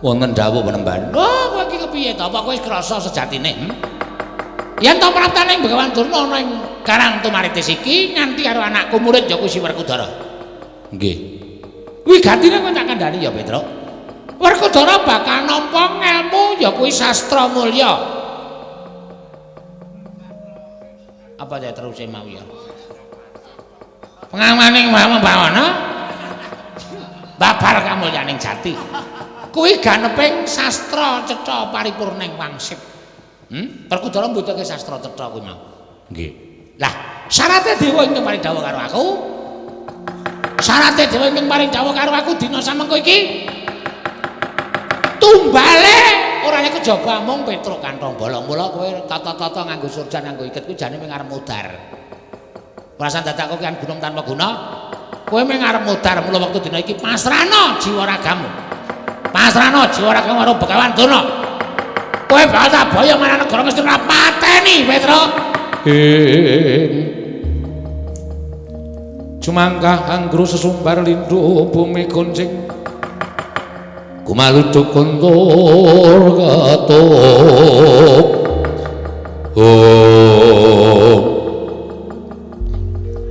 Wonten dawuh penemban. Oh, kowe iki kepiye to? Apa kowe wis krasa sejatine? Hmm? Yen to praptaning Begawan Durna ana ing Karang Tumaritis iki nganti karo anakku murid ya kuwi si Werkudara. Nggih. Wigatine kowe tak kandhani ya, Petruk. Werkudara bakal nampa ngelmu ya kuwi sastra mulya. Apa ya teruse mau ya? Pengamaning Bawana babar kamulyaning jati. Kuwi ganeping sastra cetha paripurning wangsip. Hmm? Werkudara mbutuhke sastra cetha kuwi mau. Nggih. Lah, syarate dewa ingkang paring dawuh karo aku. Syarate dewa ingkang paring dawuh karo aku dina samengko iki tumbale ora nek kejaba mung Petruk kantong bolong. Mula kowe tata-tata nganggo surjan nganggo iket kuwi jane mung arep mudhar. Perasaan dadak kowe kan gunung tanpa guna. Kowe mung arep mudhar mula wektu dina iki pasrahno jiwa ragamu. Pasrahno jiwa ragamu karo Begawan Durna. Kowe bakal tak boyong marang negara Ngastina pateni, Petruk. Cumangkah anggru sesumbar lindu bumi kuncing kumaluduk kuntur ketup. Oh.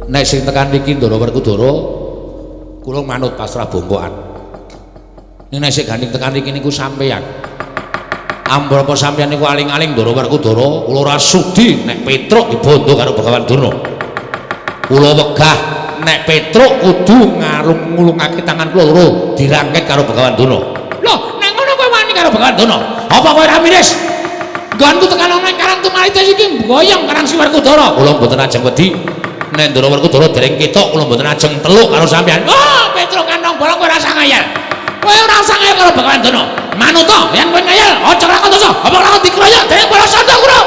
Nek sing tekan iki Ndara Werkudara kula manut pasrah bongkokan. Ning nek sing gandeng tekan iki niku sampeyan. Ambrapa sampeyan niku aling-aling Ndara Werkudara kula ora sudi nek Petruk dibondo karo Begawan Durna. Kula wegah nek Petruk kudu ngarung ngulungake tangan kula loro dirangket karo Begawan Durna. Lho, nek ngono kowe wani karo Begawan Durna? Apa kowe ora miris? Nggonku tekan ana ing Karang Tumaritis iki mboyong karang si Werkudara. Kula mboten ajeng wedi. Nek Ndara Werkudara dereng ketok kula mboten ajeng teluk karo sampeyan. Oh, Petruk kantong bolong kowe ora usah ngayal. Kowe ora usah ngayal karo Begawan Durna. Manuta, yen kowe ngayal aja lakon dosa. Apa lakon dikroyok dening para sandha kula.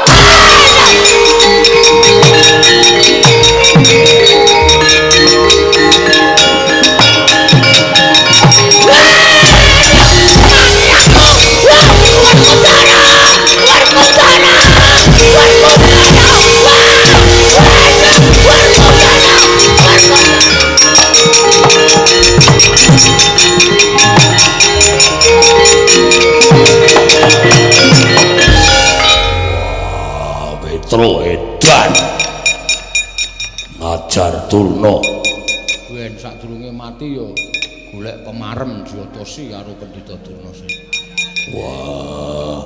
Wah, Petruk edan. Ngajar Durna. Yen sadurunge mati ya golek pemarem Jyotasi karo Pendhita Durna sing. Wah.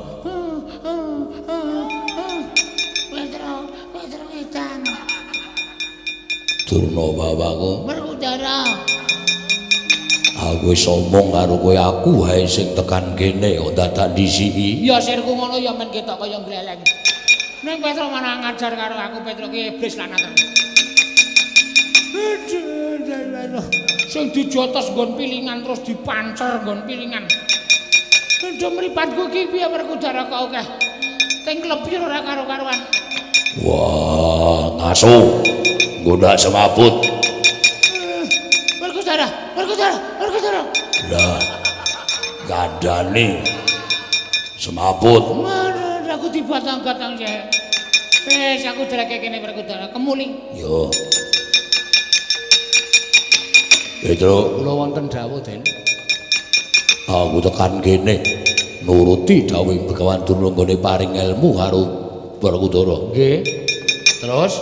Petruk, Petruk edan. Durna bapakku. Werkudara. Aku wis omong karo kowe, aku wae sing tekan kene kok dadak ndisiki. Ya sirku ngono ya men ketok kaya gleleng. Ning Petruk malah ngajar karo aku, Petruk ki iblis lanang. Aduh, sing dijotos nggon pilingan terus dipancer nggon pilingan. Aduh, mripatku iki piye Werkudara kok akeh. Teng klebir ora karo-karuan. Wah, ngaso. Nggondak semaput. Werkudara, Werkudara, Werkudara. Lah, gandane semaput. Waduh, aku dibatang-batang sih. Wis aku dreke kene Werkudara, kemuli. Yo. Petruk, kula wonten dawuh, Den. Aku tekan kene nuruti dawuh Begawan Durna nggone paring ilmu karo Werkudara. Nggih. Terus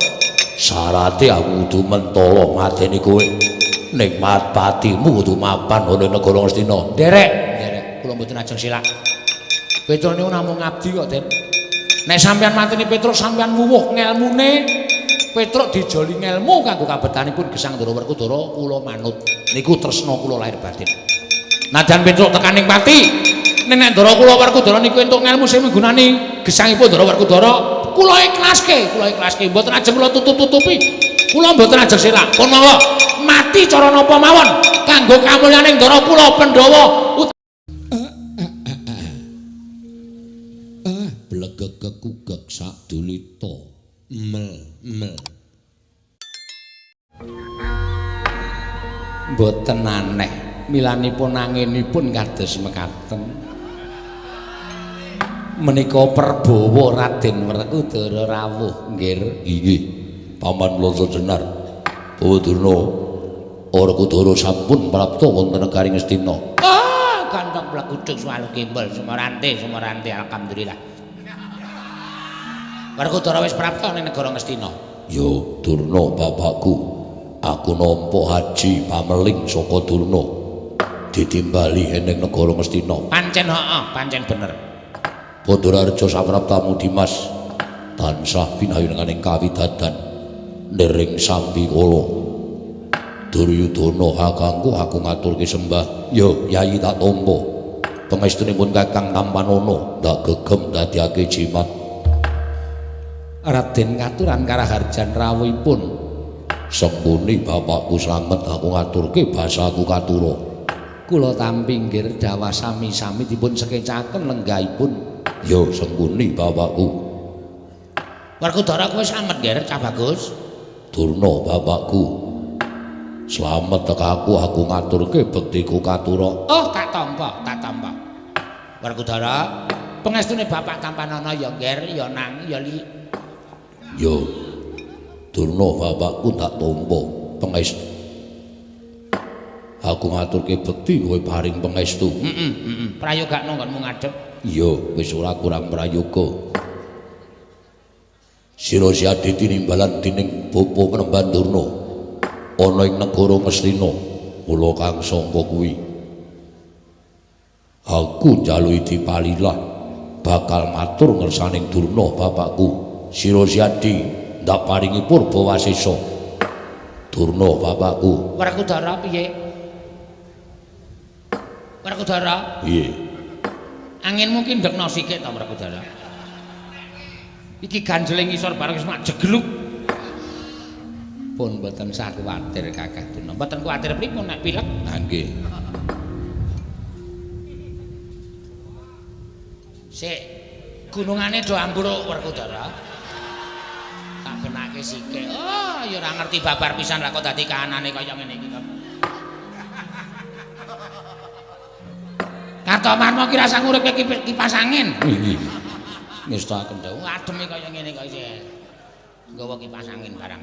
syarate aku kudu mentala mateni kowe. Ning patimu kudu mapan ana negara Ngastina. Nderek, nderek. Kula mboten ajeng silak. Petruk niku namung ngabdi kok, Den. Nek sampeyan mateni Petruk sampeyan wuwuh ngelmune. Petruk dijoli ngelmu kanggo kabetanipun gesang Ndara Werkudara kula manut. Niku tresna kula lahir batin. Najan Petruk tekaning pati, ning nek Ndara kula Werkudara niku entuk ngelmu sing migunani gesangipun Ndara Werkudara, kula ikhlaske, kula ikhlaske. Mboten ajeng kula tutup-tutupi. Kula mboten ajeng selak. Pun monggo mati cara napa mawon kanggo kamulyaning Ndara kula Pandhawa. Blegeg kekugek sak dulita. Mel mel. Mboten aneh milanipun anginipun kados mekaten. Menika perbawa Raden Werkudara rawuh nggih. Inggih, Paman Loso Jenar. Bawa Durna Werkudara sampun prapta wonten negari Ngastina. Ah, ganteng blekuduk suwalu gembol sumorante sumorante alhamdulillah. Werkudara wis prapta ning negara Ngastina. Yo Durna bapakku, aku nampa haji pameling saka Durna. Ditimbali ning negara Ngastina. Pancen heeh, pancen bener. Bandarareja sapraptamu Dimas tansah pinayunganing kawidadan nering sambikala. Duryudana kakangku aku ngaturke sembah. Yo Yayi tak tampa. Pangestunipun Kakang Tampanana ndak gegem dadiake jimat. Raden katuran karaharjan rawuhipun. Sembuni bapakku slamet aku ngaturke basaku katura. Kula tampi nggih dawah sami-sami dipun sekecaken lenggahipun. Yo sembuni bapakku. Werkudara kowe slamet nggih Cah Bagus? Durna bapakku. Slamet tekaku aku ngaturke bektiku katura. Oh tak tampa, tak tampa. Werkudara, pengestune bapak Tampanana ya ngger, ya nang, ya li. Yo Durna bapakku tak tampa pangestu. Aku ngaturke bekti kowe paring pangestu. Heeh, heeh. Prayogakno nggonmu ngadhep. Iya, wis ora kurang prayoga. Sira siadi tinimbalan dening Bapa Penemban Durna ana ing negara Ngastina. Kula kang sangka kuwi. Aku njaluki dipalilah bakal matur ngersaning Durna bapakku. Sira siadi ndak paringi purba wasesa. Durna bapakku. Werkudara piye? Werkudara? Piye? Anginmu ki ndekno sikik ta Werkudara? Iki ganjele ngisor bareng wis mak jegluk. Pun mboten sah kuwatir Kakang Durna. Mboten kuwatir pripun nek pilek? Ha nggih. Sik, gunungane do ambruk Werkudara. Tak benake sikik. Oh, ya ora ngerti babar pisan lah kok dadi kahanane kaya ngene iki kok. Kartomarma ki rasa nguripke kipas angin. Nggih. Ngestaken dawuh ademe kaya ngene kok isih nggawa kipas angin barang.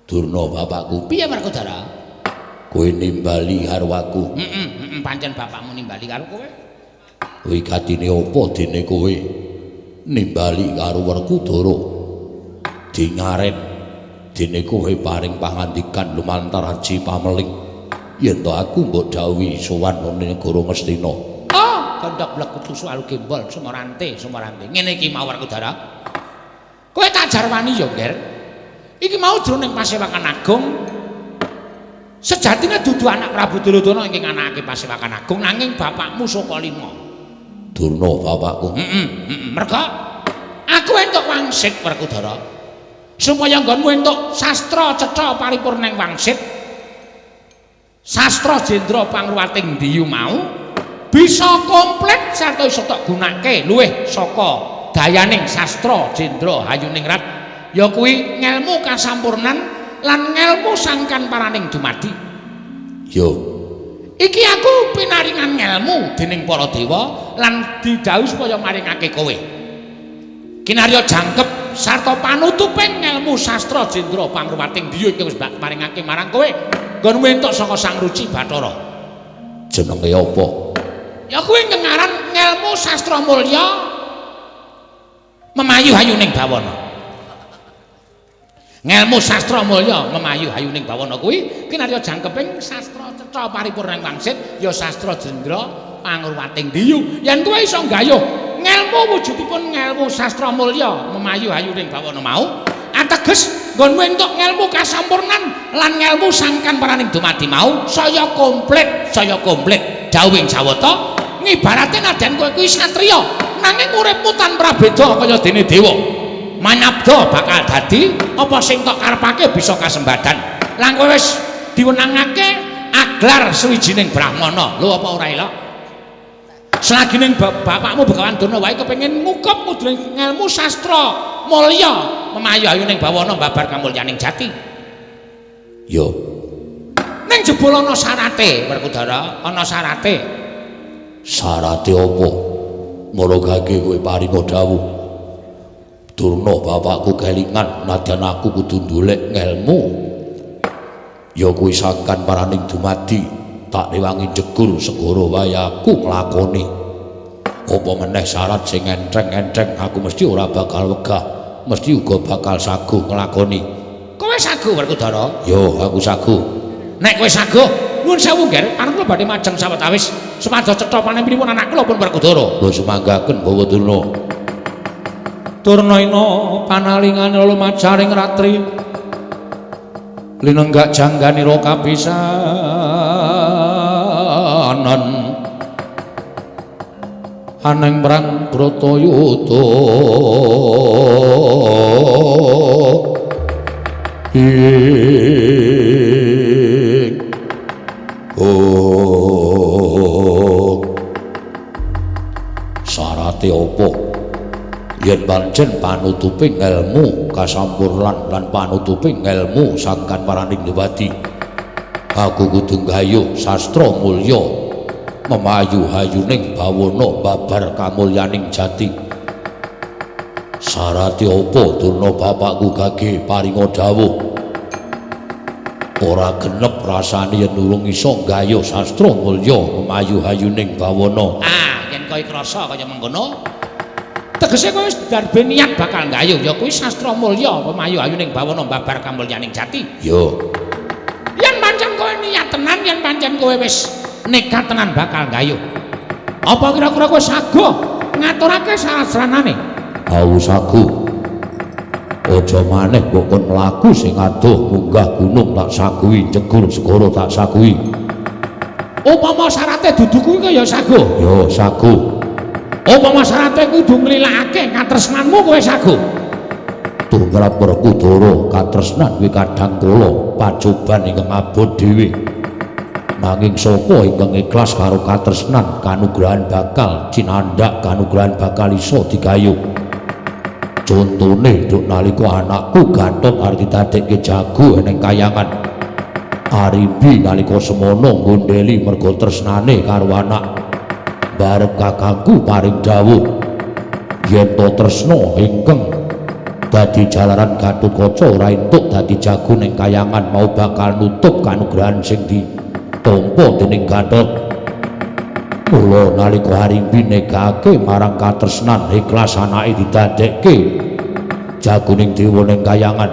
Durna bapakku. Piye Werkudara? Kowe nimbali karo aku. Heeh, heeh, pancen bapakmu nimbali karo kowe. Wigatine apa dene kowe nimbali karo Werkudara? Dingaren dene kowe paring pangandikan lumantar haji pameling. Yen to aku mbok dawuhi sowan nang negara Ngastina. Oh, gondok blekutu suwalu gembol sumorante sumorante. Ngene iki mau Werkudara. Kowe tak jarwani ya, Nger. Iki mau jroning Pasewakan Agung. Sejatine dudu anak Prabu Duryudana ingkang anake Pasewakan Agung nanging bapakmu Sukalima. Durna bapakku. Heeh, heeh. Merga aku entuk wangsit Werkudara. Supaya nggonmu entuk sastra cetha paripurna ing wangsit. Sastra Jendra Pangruwating Diyu mau bisa komplit sarta iso tok gunake luwih saka dayaning sastra Jendra Hayuningrat ya kuwi ngelmu kasampurnan lan ngelmu sangkan paraning dumadi. Yo iki aku pinaringan ngelmu dening para dewa lan didhawuhi supaya maringake kowe. Kinarya jangkep sarta panutuping ngelmu sastra Jendra Pangruwating Diyu iki wis mbak maringake marang kowe. Nggonmu entuk saka Sang Ruci Bathara. Jenenge apa? Ya kuwi ngaran ngelmu sastra mulya memayu hayuning bawana. Ngelmu sastra mulya memayu hayuning bawana kuwi kinarya jangkeping sastra cetha paripurna wangsit ya sastra Jendra Pangruwating Diyu. Yen kowe iso nggayuh ngelmu wujudipun ngelmu sastra mulya memayu hayuning bawana mau ateges nggonmu entuk ngelmu kasampurnan lan ngelmu sangkan paraning dumadi mau saya komplit dawuhing Jawata ngibarate nadyan kowe kuwi satriya nanging uripmu tanpa beda kaya dene dewa manyabda bakal dadi apa sing tok karepake bisa kasembadan lan kowe wis diwenangake aglar suwijining brahmana. Lho apa ora elok? Selagining bapakmu Begawan Durna wae kepengin ngukup mudhuning ngelmu sastra mulya memayu hayuning bawana babar kamulyaning jati. Yo. Ning jebul ana syarate, Werkudara, ana syarate. Syarate apa? Maragake kowe paringa dawuh. Durna bapakku kelingan nadyan aku kudu ndolek ngelmu. Ya kuwi sangkan paraning dumadi. Tak rewangi jegur segara wae aku nglakoni. Apa meneh syarat sing enteng-enteng aku mesti ora bakal wegah, mesti uga bakal saguh nglakoni. Kowe saguh Werkudara? Yo, aku saguh. Nek kowe saguh, nuwun sewu Nger, anak kula badhe majeng sawetawis supados cetha panempinipun anak kula pun Werkudara. Lho sumanggaken Bawa Durna. Durna ina panalingane lumajaring ratri. Linenggak jangganira kapisanan. Aneng perang Bratayuda. Oh. Syarate apa? Yen pancen panutuping elmu kasampurnan lan panutuping elmu sangkan paraning dewati, aku kudu nggayuh sastra mulya memayu hayuning bawana babar kamulyaning jati. Syarate apa Durna bapakku gage paringa dawuh? Ora genep rasane yen urung iso nggayuh sastra mulya memayu hayuning bawana. Ah, yen kowe krasa kaya mengkono, tegese kowe wis darbe niat bakal nggayuh ya kuwi sastra mulya memayu hayuning bawana babar kamulyaning jati. Yo. Yen pancen kowe niat tenan, yen pancen kowe wis nekat tenan bakal nggayuh, apa kira-kira kowe saguh ngaturake syarat-saranane? Aku saguh. Aja maneh mbok kon mlaku sing adoh munggah gunung tak saguhi, jegur segara tak saguhi. Upama syarate dudu kuwi ya saguh. Ya saguh. Upama syarate kudu nglilakake katresnanmu kowe saguh. Tumrap Werkudara katresnan kuwi kadang kala pacoban ingkang abot dhewe. Nanging sapa ingkang ikhlas karo katresnan kanugrahan bakal cinandhak, kanugrahan bakal iso digayuh. Contone nduk nalika anakku Gatot arep didadekke jago ning kayangan. Arimbi nalika semono nggondheli merga tresnane karo anak. Barep kakangku paring dawuh yen to tresna ingkang dadi jalaran Gatotkaca ora entuk dadi jago ning kayangan mau bakal nutup kanugrahan sing ditampa dening Gatot. Mula nalika Arimbi negake marang katresnan ikhlas anake didadekke jagoning dewa ning kayangan,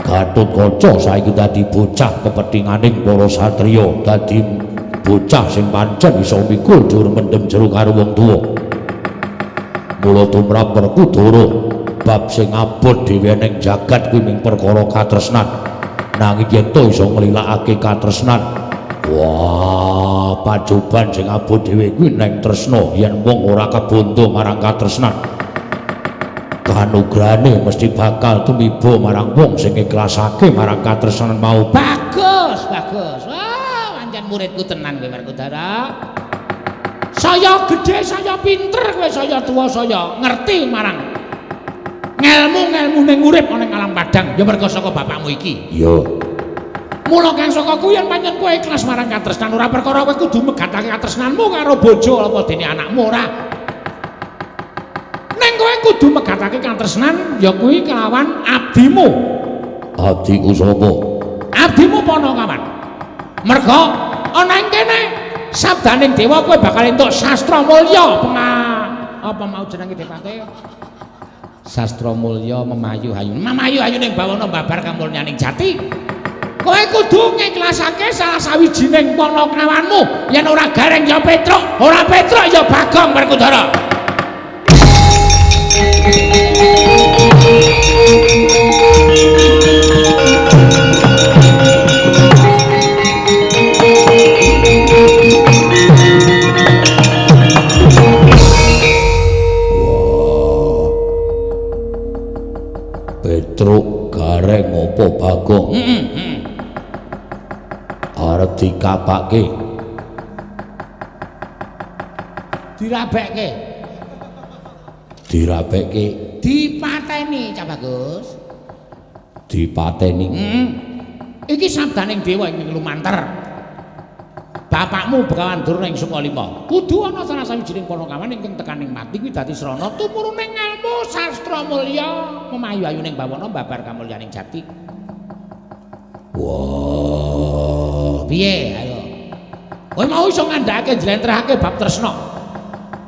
Gatotkaca saiki dadi bocah pepethinganing para satriya, dadi bocah sing pancen iso mikul dhuwur mendem jero karo wong tuwa. Mula tumrap Werkudara bab sing abot dhewe ning jagat kuwi mung perkara katresnan. Nanging yen to iso nglilakake katresnan, wah, pacoban sing abot dhewe kuwi neng tresna. Yen wong ora kebondo marang katresnan, kanugrahane mesti bakal tumiba marang wong sing ikhlasake marang katresnan mau. Bagus, bagus. Wah, pancen muridku tenan kowe Werkudara. Saya gedhe, saya pinter kowe, saya tuwa, saya ngerti marang ngelmu-ngelmu ning urip ana ing alam padang ya merga saka bapakmu iki. Iya. Mula kang saka kuwi yen pancen kowe ikhlas marang katresnan ora perkara kowe kudu megatake katresnanmu karo bojo apa dene anakmu ora. Ning kowe kudu megatake katresnan ya kuwi kelawan abdimu. Abdiku sapa? Abdimu Panakawan. Merga ana ing kene sabdaning dewa kowe bakal entuk sastra mulya apa mau jenenge depate? Sastra mulya memayu hayun. Memayu hayuning bawana babar kamulyaning jati. Kowe kudu ngikhlasake salah sawijining panakawanmu. Yen ora Gareng ya Petruk, ora Petruk ya Bagong Werkudara. Petruk, Gareng apa Bagong? Arep dikapake, dirabekke, dirabekke, dipateni Cak Bagus, dipateni. Iki sabdaning dewa ing lumantar bapakmu Begawan Durna ing Sukalima. Kudu ana salah sawijining panakawan ingkang tekaning mati kuwi dadi srana tumuruning ngelmu sastra mulya memayu ayuning bawana babar kamulyaning jati. Wah, piye ayo? Kowe mau iso ngandhakake njlentrehake bab tresna.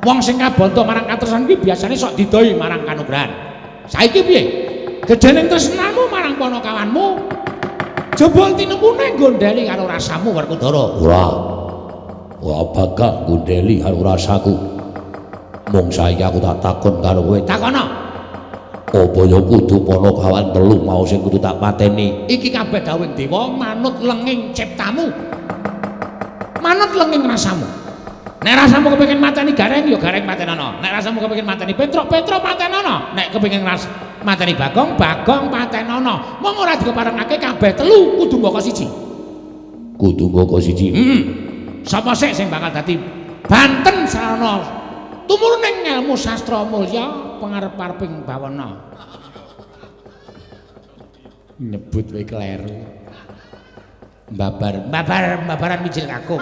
Wong sing kabanta marang katresnan kuwi biasane sok didoi marang kanugrahan. Saiki piye? Gedhening tresnamu marang panakawanmu jebul tinemune gondeli karo rasamu Werkudara. Ora. Ora bakal gondeli karo rasaku. Mung saiki aku tak takon karo kowe. Takono. Apa ya kudu panakawan telu mau sing kudu tak pateni? Iki kabeh dawuhing dewa manut lenging ciptamu. Manut lenging rasamu. Nek rasamu kepengin mateni Gareng ya Gareng patenono. Nek rasamu kepengin mateni Petruk, Petruk patenono. Nek kepengin mateni Bagong, Bagong patenono. Mong ora dikeparengake kabeh telu kudu mbaka siji. Kudu mbaka siji. Heeh. Sapa sik sing bakal dadi Banten sarana tumuruning ngelmu sastra mulya pangarep-areping bawana. Nyebut wae kleru. Babar, babar, babaran mijil kakung.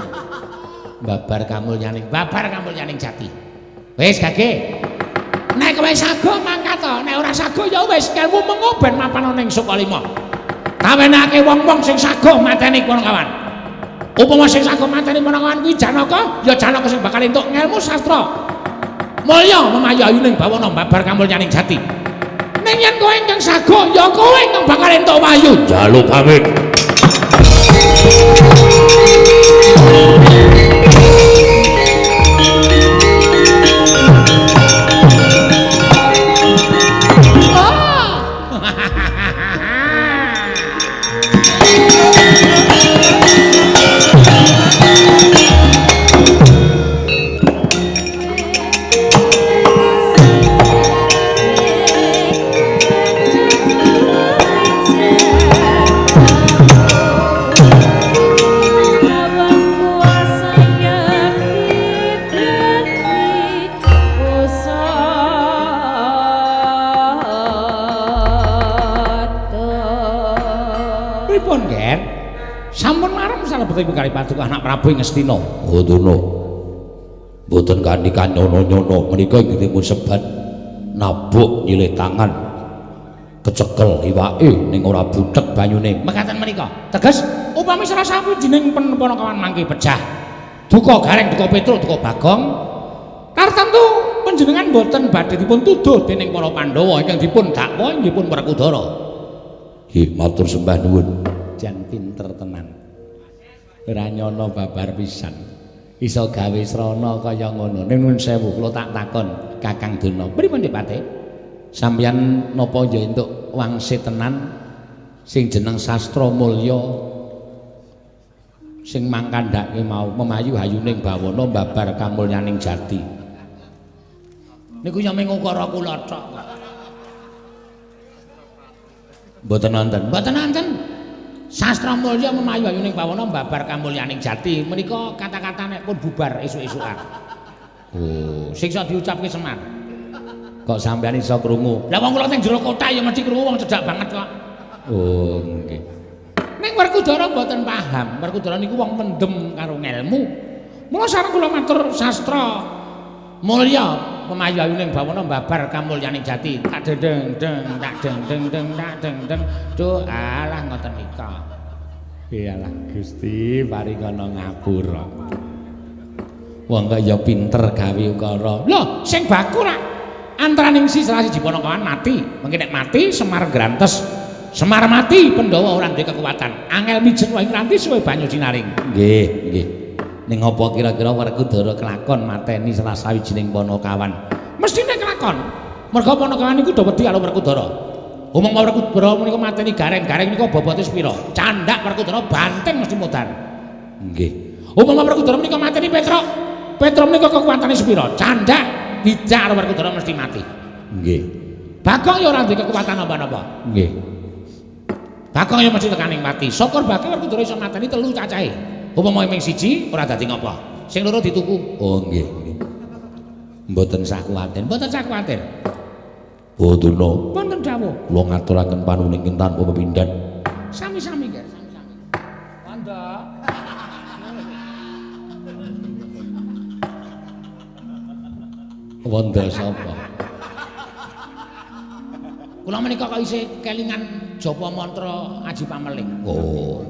Babar kamulyaning, babar kamulyaning jati. Wis gage. Nek kowe sago mangkat to, nek ora sago ya wis kelmu mengo ben mapan ning Sukalima. Tawenake wong-wong sing sago mateni panakawan. Upama sing sago mateni panakawan kuwi Janaka, ya Janaka sing bakal entuk ngelmu sastra mulya memayu ayuning bawana babar kamulyaning jati. Ning yen kowe ingkang sago ya kowe ingkang bakal entuk wahyu. Njaluk pamit. Paduka anak Prabu ing Ngastina. Ngono. Mboten kanthi kanyono-nyono menika inggih dipun sebat nabuk nyilih tangan kecekel iwake ning ora butek banyune. Mekaten menika. Teges upami salah sawijining panakawan mangke pejah. Duka Gareng, duka Petruk, duka Bagong. Tartamtu panjenengan mboten badhe dipun tuduh dening para Pandhawa ingkang dipun dakwa inggih pun Werkudara. Nggih, matur sembah nuwun. Jan pinter tenan. Ora nyono babar pisan. Iso gawe srana kaya ngono. Ning nuwun sewu kula tak takon Kakang Durna. Pripun Dik Patih? Sampeyan napa ya entuk wangsit tenan sing jeneng sastra mulya sing mangkandhake mau memayu hayuning bawana babar kamulyaning jati. Niku ya mung ukara kula tok. Mboten wonten. Mboten wonten. Sastra mulya memayu ayuning bawana babar kamulyaning jati menika kata-kata nek pun bubar esuk-esukan. Oh, sing iso diucapke Semar. Kok sampeyan iso krungu? Lah wong kula teng jero kota ya mesti krungu wong cedhak banget kok. Oh, nggih. Ning Werkudara mboten paham. Werkudara niku wong mendem karo ngelmu. Mula sareng kula matur sastra mulya memayu ayuning bawana babar kamulyaning jati. Tak deng deng tak deng deng deng tak deng deng. Duh alah ngoten nika. Iyalah Gusti paringana ngapura. Wong kaya pinter gawe ukara. Lho sing baku rak antaraning salah siji panakawan mati. Mengki nek mati Semar grantes. Semar mati Pandhawa ora duwe kekuatan. Angel mijen wae ngranti suwe banyu cinaring. Nggih, nggih. Ning apa kira-kira Werkudara kelakon mateni salah sawijining panakawan? Mestine kelakon. Merga panakawan iku do wedi karo Werkudara. Omong Werkudara menika mateni Gareng, Gareng menika bobote sepira? Candhak Werkudara banteng mesti modar. Nggih. Upama Werkudara menika mateni Petruk, Petruk menika kekuatane sepira? Candhak dijak karo Werkudara mesti mati. Nggih. Bagong ya ora duwe kekuatan apa-apa. Nggih. Bagong ya mesti tekaning mati. Syukur Bagong Werkudara iso mateni telu cacahe. Upama ming siji ora dadi ngapa. Sing loro dituku. Oh nggih, nggih. Mboten sah kuwatir. Mboten sah kuwatir. Boten. Wonten dawuh. Kula ngaturaken panuning tanpa pepindhan. Sami-sami, Ger, sami-sami. Wanda. Wanda sapa? Kula menika kok isih kelingan japa mantra Aji Pameling. Oh.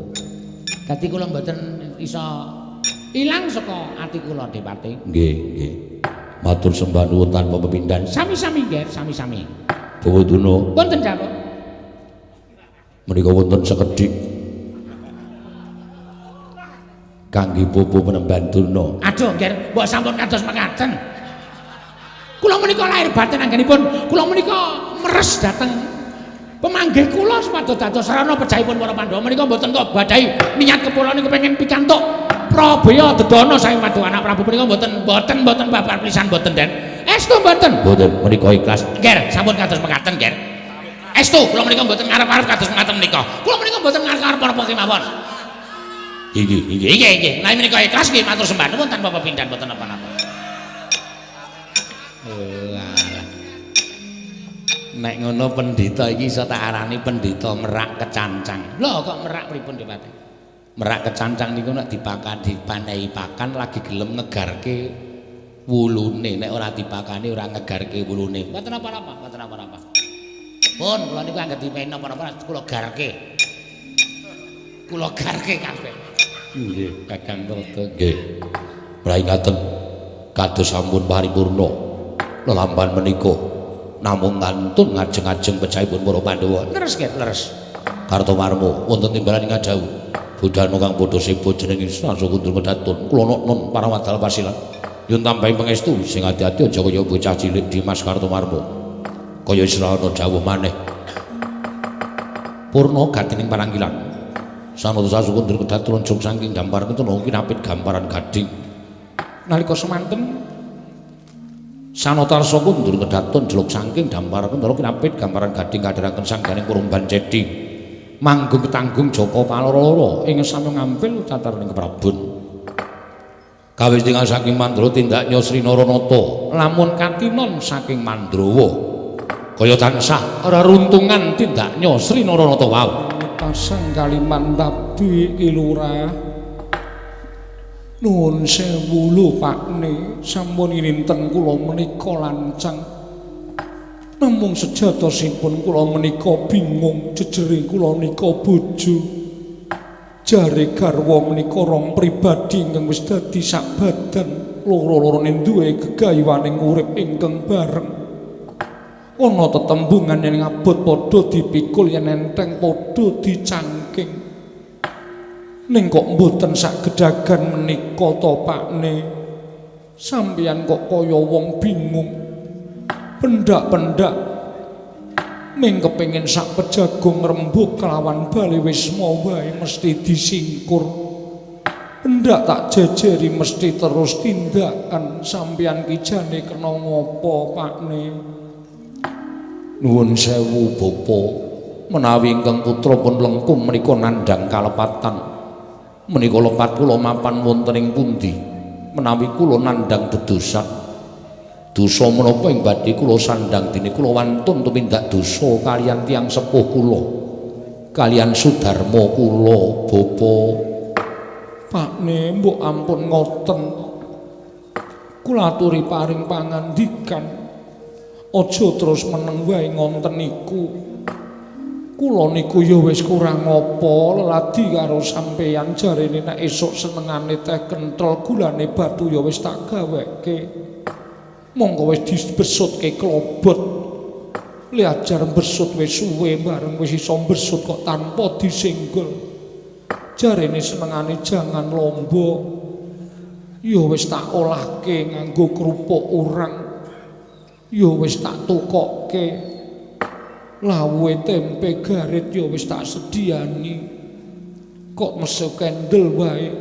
Dadi kula mboten iso Ilang saka ati kula Depati. Nggih, nggih. Matur sembah nuwun tanpa pepindhan. Sami-sami, Nger, sami-sami. Bawa Durna. Wonten dawuh. Menika wonten sekedhik kangge popo penemban Durna. Aduh, Nger, mbok sampun kados mekaten. Kula menika lahir batin anggenipun kula menika meres dhateng pemanggih kula supados dados sarana pejahipun para Pandhawa menika mboten kok badhahi niat kepula niku pengen pikantuk prabaya dedana saking Paduka anak Prabu menika mboten babar pisan mboten Den. Estu mboten? Mboten, menika ikhlas. Nger, sampun kados mekaten, Nger. Estu kula menika mboten ngarep-arep kados mekaten menika. Kula menika mboten ngarep-arep napa kemawon. Inggih, inggih. Inggih, inggih. Nah menika ikhlas nggih matur sembah nuwun tanpa pepindhan mboten napa-napa. Alah. Nek ngono pendhita iki iso tak arani pendhita merak kecancang. Lho kok merak pripun Depati? Merak kecancang niku nek dipakan dipanehi pakan lagi gelem ngegarke wulune, nek ora dipakani ora ngegarke wulune. Mboten napa-napa, mboten napa-napa. Pun kula niku anggere dimenehi napa-napa kula garke. Kula garke kabeh. Nggih, Kakang Trata. Nggih. Mraingaten kados sampun paripurna lelampahan menika namung kantun ngajeng-ajeng pejahipun para Pandhawa. Leres, Nger, leres. Kartomarma wonten timbalan ing dawuh. Budhana kang padha seba jenenge Srasa Kundur Kedatun. Kula nun para wadal pasilan. Yun tambahi pangestu sing ati-ati aja kaya bocah cilik Dimas Kartomarma. Kaya srana dawuh maneh. Purna gatining parangkilan. Sanata Sasukundur Kedatun jog saking dampar ketuna kinapit gamparan gading. Nalika semanten Sanata Kundur Kedatun jeluk saking dampar ketuna kinapit gambaran gading kadharaken sangganing Kurumban Cedi. Manggung ketanggung Jaka Paloro ing sami ngampil cataraning keprabon. Kawis tinggal saking Mandra tindaknya Sri Naranata lamun katinon saking Mandrawa kaya tansah reruntungan tindaknya Sri Naranata wau. Pasang Kalimantan Ki Lurah. Nuwun sewu lho Pakne, sampun ininten kula menika lancang. Namung sejatosipun kula menika bingung jejere kula menika bojo. Jare garwa menika rong pribadi ingkang wis dadi sak badan, loro-lorone duwe gegayuhaning urip ingkang bareng. Ana tetembungan yen ngabot padha dipikul yen enteng padha dicangking. Ning kok mboten sak gedagan menika to Pakne. Sampeyan kok kaya wong bingung. Pendak-pendak ming kepengin sak pejago ngrembug kelawan bale wisma wae mesti disingkur. Pendak tak jejeri mesti terus tindakan. Sampeyan ki jane kena ngopo Pakne? Nuwun sewu bapa, menawi ingkang putra pun lengkung menika nandhang kalepatan. Menika lepat kula mapan wonten ing pundi? Menawi kula nandhang dedosan, dosa menapa ing badhe kula sandhang dene kula wantun tumindak dosa kaliyan tiyang sepuh kula, kaliyan sudarma kula bapa. Pakne mbok ampun ngoten. Kula aturi paring pangandikan. Aja terus meneng wae ngonten niku. Kula niku ya wis kurang apa leladi karo sampeyan, jarene nek esuk senengane teh kenthel gulane batu ya wis tak gaweke. Monggo wis dibesutke klobot. Le ajar besut wis suwe bareng wis iso besut kok tanpa disenggol. Jarene senengane jangan lombok. Ya wis tak olahke nganggo kerupuk urang. Ya wis tak tukokke. Lawuhe tempe garit ya wis tak sediani. Kok mesu kendel wae.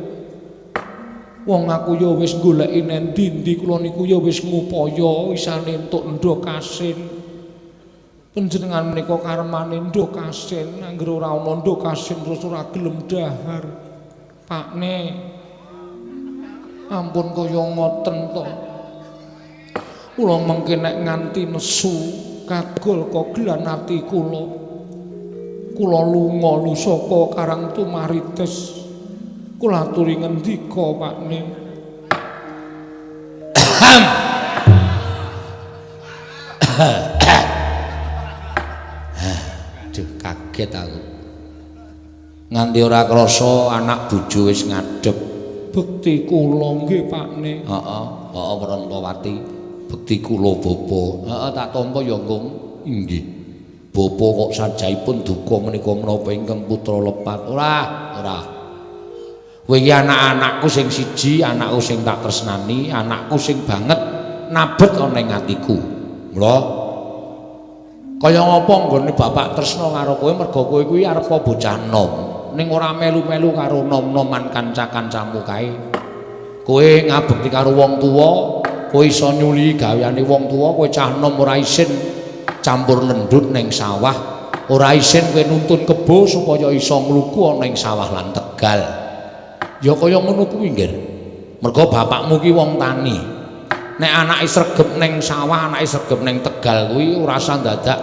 Wong aku ya wis goleki nendi-endi, kula niku ya wis ngupaya isane entuk endhog asin. Panjenengan menika karemane endhog asin, anggere ora ana endhog asin terus ora gelem dahar. Pakne, ampun kaya ngoten to. Kula mengke nek nganti nesu kagol kogelan ati kula. Kula lunga lusaka Karang Tumaritis. Kula aturi ngendika Pakne. Aduh, kaget aku. Nganti ora krasa anak bojo wis ngadhep. Bekti kula nggih, Pakne. Heeh, heeh Prantawati. Bekti kula bapa. Heeh, tak tampa ya, Nggung. Inggih. Bapa kok sajaipun duka menika menapa ingkang putra lepat. Ora, ora. Kowe iki anak-anakku sing siji, anakku sing tak tresnani, anakku sing banget nabet ana ing atiku. Mula kaya ngapa nggone bapak tresna karo kowe merga kowe kuwi arep bocah nom, ning ora melu-melu karo nom-noman kanca-kancamu kae. Kowe ngabekti karo wong tuwa, kowe iso nyuli gaweane wong tuwa, kowe cah nom ora isin campur lendut ning sawah, ora isin kowe nuntun kebo supaya iso ngluku ana ing sawah lan tegal. Ya kaya ngono kuwi, Nggir. Merga bapakmu ki wong tani. Nek anake sregep ning sawah, anake sregep ning tegal kuwi ora usah dadak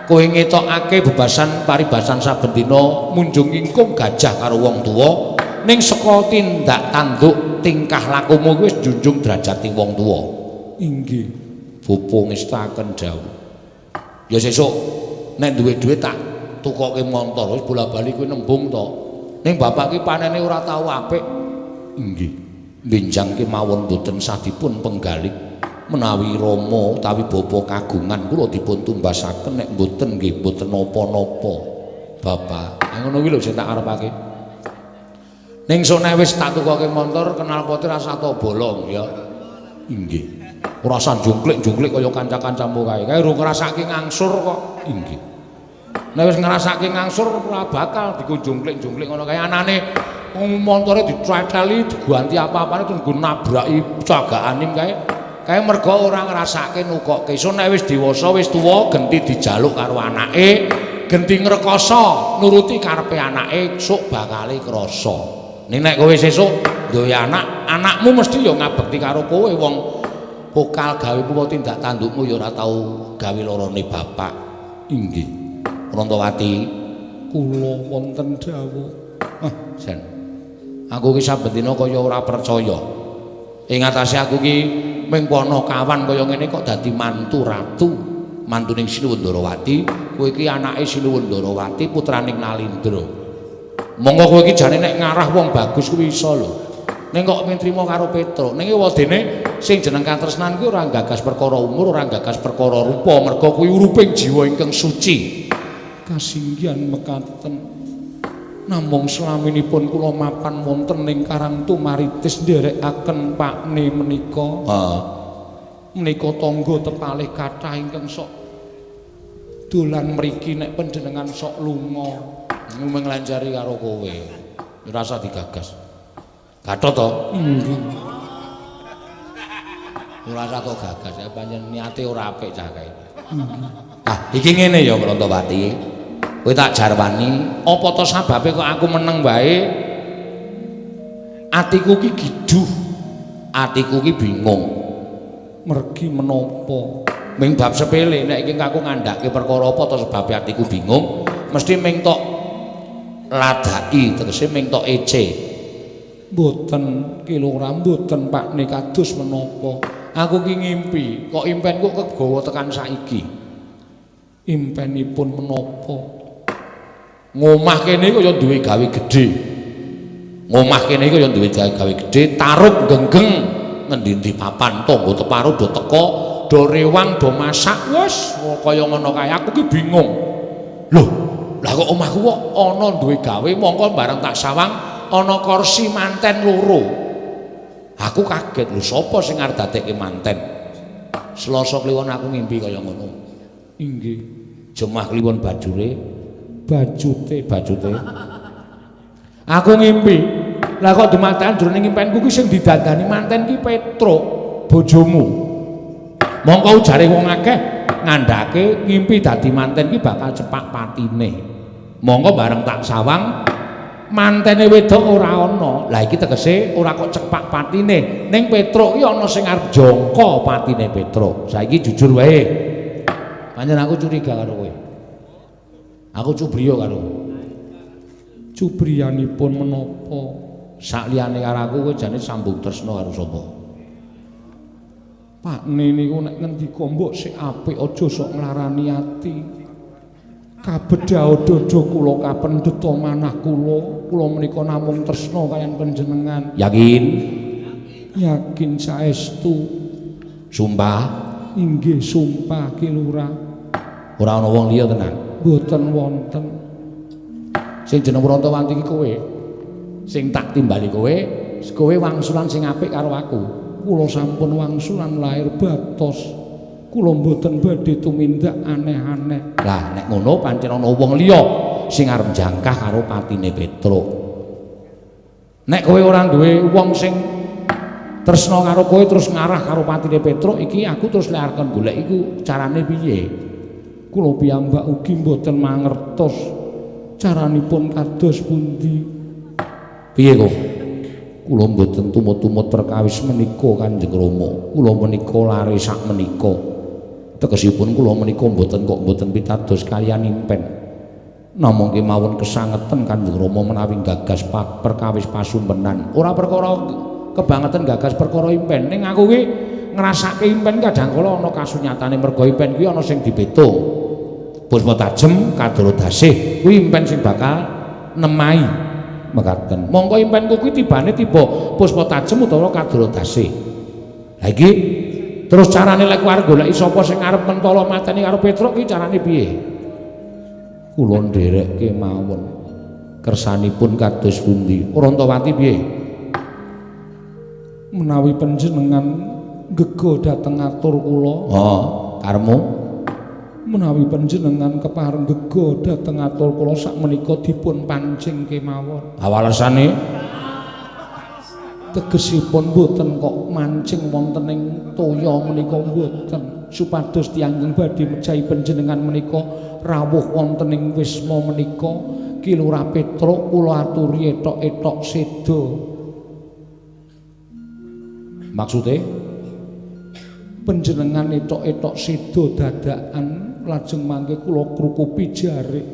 kowe ngetokake bebasan paribasan saben dina munjung ingkung gajah karo wong tuwa, ning saka tindak tanduk tingkah lakumu kuwi wis njunjung derajate wong tuwa. Inggih. Bapa ngestaken dawuh. Ya sesuk nek duwe dhuwit tak tukoke montor, wis bola-bali kuwi nembung to. Ning bapak ki panene ora tau apik. Inggih. Benjang kemawon boten sah dipun penggalih. Menawi rama utawi bapa kagungan kula dipun tumbasaken, nek mboten nggih mboten napa-napa. Bapak, ngono kuwi lho sing tak karepake. Ning sok nek wis tak tukoke montor knalpote rasa to bolong ya. Inggih. Ora usah jungklik-jungklik kaya kanca-kancamu kae. Kae urung ngrasake ngangsur kok. Inggih. Nek wis ngrasake ngangsur ora bakal dikunjungklik-jungklik ngono kae. Anane montore diceteli diganti apa-apane terus nggo nabraki cagakane kae. Kae merga ora ngrasake nukokke. So nek wis dewasa wis tuwa genti dijaluk karo anake, genti ngrekoso nuruti karepe anake, sok bakale krasa. Ning nek kowe sesuk duwe anak, anakmu mesti ya ngabekti karo kowe, wong pokal gawemu tindak tandukmu ya ora tau gawe lorone bapak. Inggih. Prantawati, kula wonten dawuh. Ah, jan. Aku ki saben dina kaya ora percaya. Ing atase aku ki ming ponokawan kaya ngene kok dadi mantu ratu, mantuning Sinuwun Ndarawati. Kowe iki anake Sinuwun Ndarawati, putraning Nalindra. Monggo kowe iki jane nek ngarah wong bagus kuwi iso lho. Ning kok mung trima karo Petruk. Ning wadene sing jeneng katresnan kuwi ora gagas perkara umur, ora gagas perkara rupa, merga kuwi uruping jiwa ingkang suci. Kasinggihan mekaten. Namung selaminipun kula mapan wonten ing Karang Tumaritis nderekaken pakne menika. Heeh. Menika tangga tepalih kathah ingkang sok dolan mriki nek panjenengan sok lunga. Mung nglancari karo kowe. Ora usah digagas. Gatot to? Inggih. Ora usah tok gagas, ya pancen niate ora apik cah kae. Ah, iki ngene ya Prantawati. Kowe tak jarwani, apa to sababe kok aku meneng wae? Atiku ki giduh. Atiku ki bingung. Mergi menapa? Ming bab sepele nek iki aku ngandhake perkara apa to sebabe atiku bingung, mesti ming tok ladaki, tegese ming tok ece. Mboten ki lurah, mboten pakne kados menapa. Aku ki ngimpi, kok impenku kegawa tekan saiki. Impenipun menapa? Ngomah kene kaya duwe gawe gedhe. Ngomah kene kaya duwe gawe gedhe, tarub genggeng ngendi-endi papan, tangga teparo do teka, do rewang, do masak, wis kaya ngono kae. Aku ki bingung. Loh, lah kok omahku kok ana duwe gawe, mongko bareng tak sawang ana kursi manten loro. Aku kaget, lho sapa sing arep dadekke manten? Selasa kliwon aku ngimpi kaya ngono. Inggih. Jemah kliwon bajure, bajute, bajute. Aku ngimpi. Lah kok dumadakan jroning impenku ki sing didandani manten ki Petruk, bojomu. Mongko ujare wong akeh ngandhake ngimpi dadi manten ki bakal cepak patine. Mongko bareng tak sawang mantene wedok ora ana. Lah iki tegese ora kok cepak patine, ning Petruk ki ana sing arep jangka patine Petruk. Saiki jujur wae. Pancen aku curiga karo kowe. Aku cubriya karo kowe. Cubriyanipun menapa? Sakliyane karo aku kowe jane sambung tresna karo sapa? Pakne niku nek ngendika mbok sik apik aja sok nglarani ati. Kabedhao dada kula kapendheta manah kula, kula menika namung tresna kaliyan panjenengan. Yakin? Yakin saestu. Sumpah? Inggih sumpah Ki Lurah. Ora ana wong liya tenan? Mboten wonten. Sing jeneng Wrontawanti iki kowe. Sing tak timbali kowe, kowe wangsulan sing apik karo aku. Kula sampun wangsulan lahir batos. Kula mboten badhe tumindak aneh-aneh. Lah nek ngono pancen ana wong liya sing arep jangkah karo patine Petruk. Nek kowe ora duwe wong sing tresna karo kowe terus ngarah karo patine Petruk iki aku terus lek arep golek iku carane piye? Kula piyambak ugi mboten mangertos caranipun kados pundi. Piye kok? Kula mboten tumut-tumut perkawis menika Kanjeng Rama. Kula menika lare sak menika. Tegesipun kula menika mboten kok mboten pitados kaliyan impen. Namung kemawon kesangeten Kanjeng Rama menawi gagas perkawis pasumpenan. Ora perkara kebangetan gagas perkara impen. Ning aku ki ngrasake impen kadang kala ana kasunyatane mergo impen kuwi ana sing dipetung. Puspa tajem kadara dasih kuwi impen sing bakal nemahi mekaten. Mongko impenku kuwi tibane tiba puspa tajem utawa kadara dasih. Lah iki terus carane lek arep goleki sapa sing arep mentala mateni karo Petruk iki carane piye? Kula nderekke mawon. Kersanipun kados pundi? Wrontawati piye? Menawi panjenengan gega dhateng atur kula. Oh, karepmu? Menawi panjenengan kepareng gega dhateng atur kula sakmenika dipun pancing kemawon. Awalesane tegesipun mboten kok mancing wonten ing toya menika mboten, supados tiyang ingkang badhe mejahi panjenengan menika rawuh wonten ing wisma menika Ki Lurah Petruk kula aturi etok-etok seda. Maksude panjenengan etok-etok seda dadakan lajeng mangke kula krukupi jarik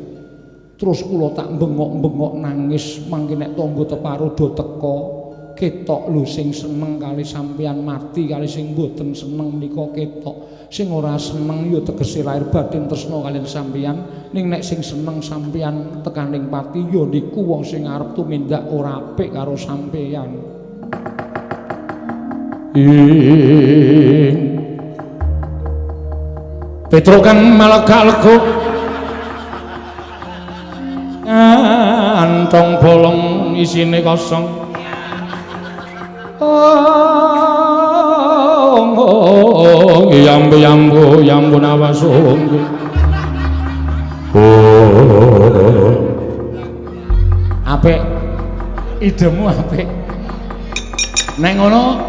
terus kula tak bengok-bengok nangis mangke nek tangga teparo do teka ketok lho sing seneng kali sampeyan mati kali sing mboten seneng menika ketok, sing ora seneng ya tegese lahir batin tresna kaliyan sampeyan, ning nek sing seneng sampeyan tekaning pati ya niku wong sing arep tumindak ora apik karo sampeyan. Ing Petruk kang malega-lega kantong bolong isine kosong. Oh, yambu yambu yambu nawasunggu. Oh, apik idemu apik. Nek ngono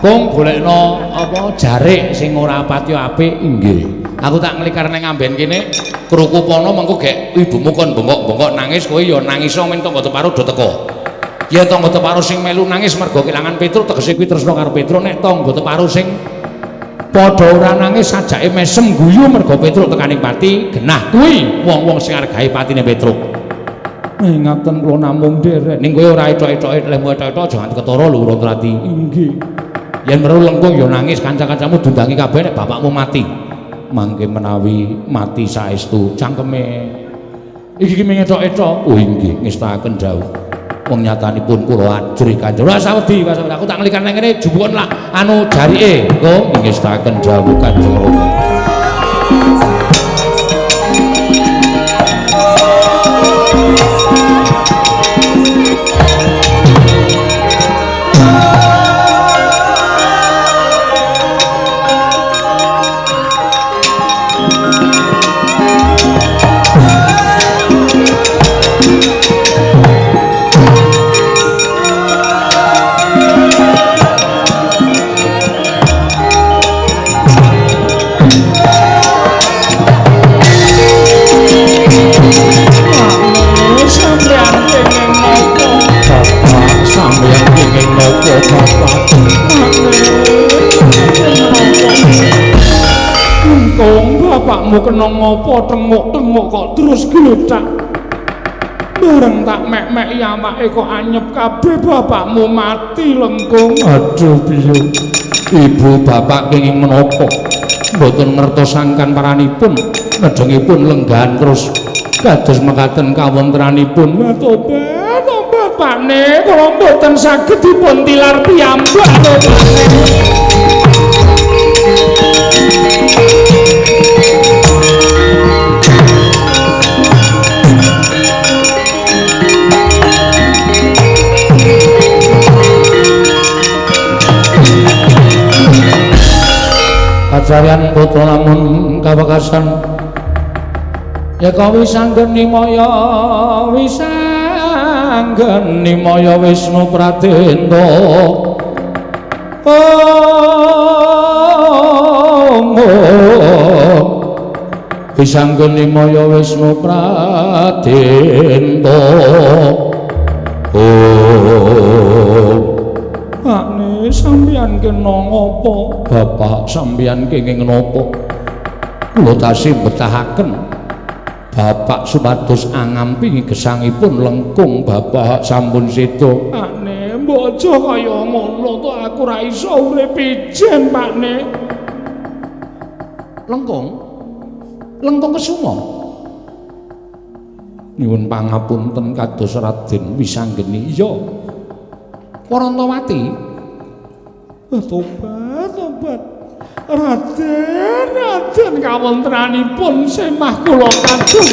kong golekno apa jarik sing ora pati apik. Inggih. Aku tak nglikar nang amben kene krukupono mengko gek ibumu kon bengok-bengok nangis kowe ya nangis men tangga teparo do teko. Yen tangga teparo sing melu nangis mergo kelangan Petruk tegese kuwi tresna karo Petruk, nek tangga teparo sing padha ora nangis sajake mesem guyu mergo Petruk tekaning pati genah kuwi wong-wong sing arep gawe patine Petruk. Ngaten kula namung nderek. Ning kowe ora etok-etoke lehmu etok-etok aja nganti ketara lho Wrontawati. Inggih. Yen weruh lengkung ya nangis kanca-kancamu dundangi kabeh nek bapakmu mati. Mangke menawi mati saestu cangkeme iki ki ming etok-etok. Oh inggih ngestakaken dawuh. Wong nyatanipun kula ajrih Kanjeng. Ora usah wedi, aku tak nglikar nang kene jupukon lah anu jarike. Engko ngestakaken dawuh Kanjeng Rama. Engkong bapakmu kena ngopo tenguk-tenguk kok terus gletak. Bareng tak mek-meki awake kok anyep kabeh bapakmu mati lengkung. Aduh piye. Ibu bapak kenging menapa? Mboten ngertos sangkan paranipun, nedhengipun lenggahan terus Kados mekaten kawontenanipun. Tobat, tobat Pakne, kula mboten saged dipun tilar piyambak to Pakne. Kacarian putra lamun kawekasan ya kawisanggeni maya wisanggeni maya Wisnu Pradenta. Om wisanggeni maya Wisnu Pradenta. Om Pakne sampeyan kena ngapa? Bapak sampeyan kenging napa? Kula tasih betahaken Bapak supados angampingi gesangipun lengkung Bapak sampun seda. Pakne, mbok aja kaya ngono to, aku ora iso urip ijen, Pakne. Lengkung? Lengkung Kesuma. Nyuwun pangapunten kados Raden Wisanggeni. Iya. Warantawati. Tobat, tobat. Raden, Raden kawontenanipun semah kula kados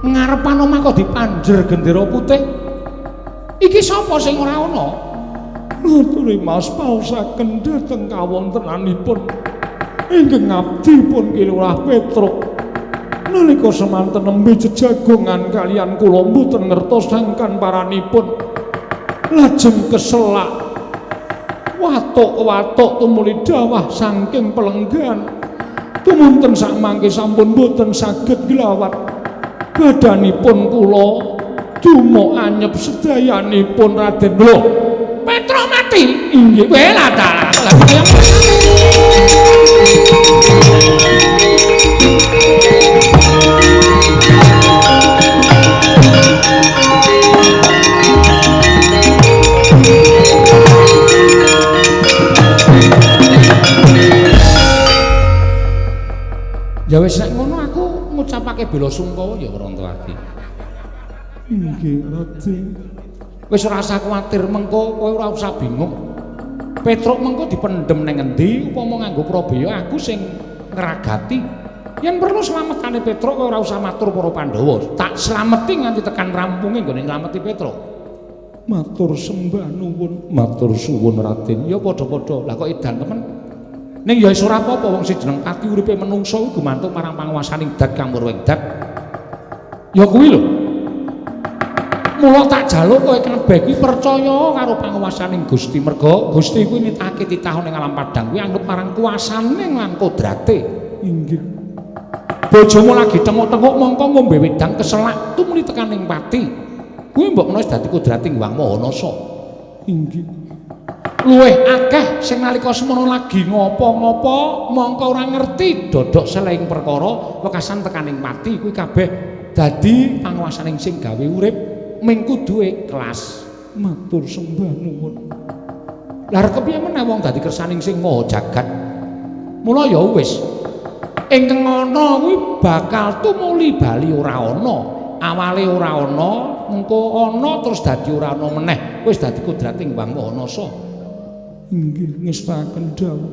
ngarepan omah kok dipanjer gendera putih. Iki sapa sing ora ana? Aturi Mas paosaken dhateng kawontenanipun ingkang abdi pun Ki Lurah Petruk. Nalika semanten nembe jejagongan kalian kula mboten ngertos sangkan paranipun. Lajeng keselak watuk-watuk tumuli dawah saking pelenggan. Tumunten sakmangke sampun mboten saged glawat. Badanipun kula dumuk anyep sedayanipun Raden. Lho, Petruk mati. Inggih. Wela ta. Ya wis nek ngono aku ngucapake bela sungkawa ya Warantawati. Inggih, Raden. Wis ora usah kuwatir mengko kowe ora usah bingung. Petruk mengko dipendhem ning endi upama nganggo Prabeya aku sing ngragati. Yen perlu slametane Petruk kowe ora usah matur para Pandhawa. Tak slameti nganti tekan rampunge nggone nylameti Petruk. Matur sembah nuwun, matur suwun Raden. Ya padha-padha. Lah kok edan temen. Ning ya wis ora apa-apa wong sing jeneng pati uripe menungsa kuwi gumantung marang panguwasaning dat kang murwing dat. Ya kuwi lho. Mula tak jaluk kowe kabeh kuwi percaya karo panguwasaning Gusti merga Gusti kuwi nitahake titah ning alam padang kuwi anut marang kuasane lan kodrate. Inggih. Bojomu lagi tengok-tengok mongko ngombe wedang keselak tumuli tekan ning pati. Kuwi mbok menawa wis dadi kodrating Hyang Maha Nasa. Inggih. Luwih akeh sing nalika semono lagi ngopo-ngopo mongko ora ngerti dodok seleing perkara wekasan tekaning pati kuwi kabeh dadi panguwasaning sing gawe urip ming kudu ikhlas. Matur sembah nuwun. Lah kepiye meneh wong dadi kersaning sing maha jagat. Mula ya wis ingkang ana kuwi bakal tumuli bali ora ana. Awale ora ana, mengko ana terus dadi ora ana meneh. Wis dadi kodrating Hyang Maha Nasa. Inggih ngestaken dawuh.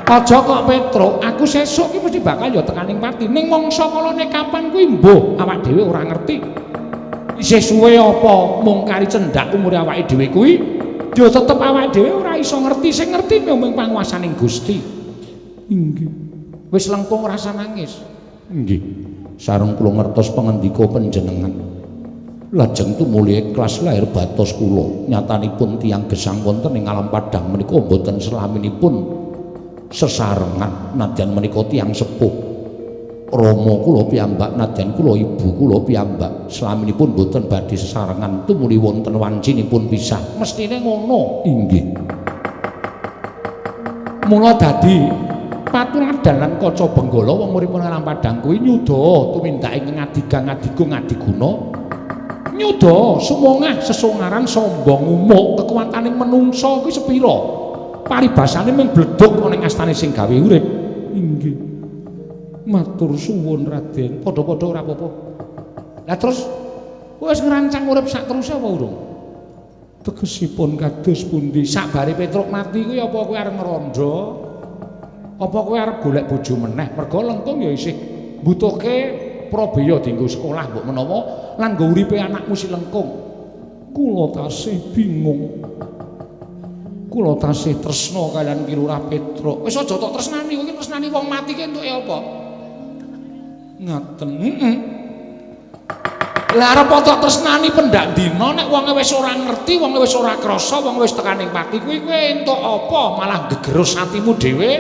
Aja kok Petruk, aku sesuk ki mesti bakal ya tekaning pati. Ning mangsa kalane kapan kuwi mbuh awak dhewe ora ngerti. Isih suwe apa mung kari cendhak umure awake dhewe kuwi, ya tetep awake dhewe ora iso ngerti. Sing ngerti mung panguwasaning Gusti. Inggih. Wis lengkung rasa nangis. Inggih. Sareng kula ngertos pangendika panjenengan. Lajeng tumuli ikhlas lahir batos kula. Nyatanipun tiyang gesang wonten ing alam padang menika mboten selaminipun sesarengan nadyan menika tiyang sepuh. Rama kula piyambak nadyan kula ibu kula piyambak selaminipun mboten badhe sesarengan tumuli wonten wancinipun pisah. Mestine ngono. Inggih. Mula dadi patuladan lan kaca benggala wong urip nang alam padang kuwi nyuda tumindake ngadigang ngadigung ngadiguna. Nyuda sumongah sesongaran sombong umuk kekuwataning menungsa kuwi sepira? Paribasane mung bledhug ana ing astane sing gawe urip. Inggih. Matur suwun Raden. Padha-padha ora apa-apa. Lah terus kowe wis ngrancang urip sak teruse apa urung? Tegesipun kados pundi? Sakbare Petruk mati kuwi apa kowe arep ngrondo? Apa kowe arep golek bojo meneh? Mergo Lengkung ya isih mbutuhke prabeya dienggo sekolah mbok menawa lan nggo uripe anakmu si Lengkung. Kula tasih bingung. Kula tasih tresna kaliyan Ki Lurah Petruk. Wis aja tok tresnani, kowe iki tresnani wong mati ki entuke apa? Ngaten. Heeh. Lah arep tok tresnani pendak dina nek wonge wis ora ngerti, wonge wis ora krasa, wonge wis tekaning pati kuwi kowe entuk apa? Malah gegerus atimu dhewe.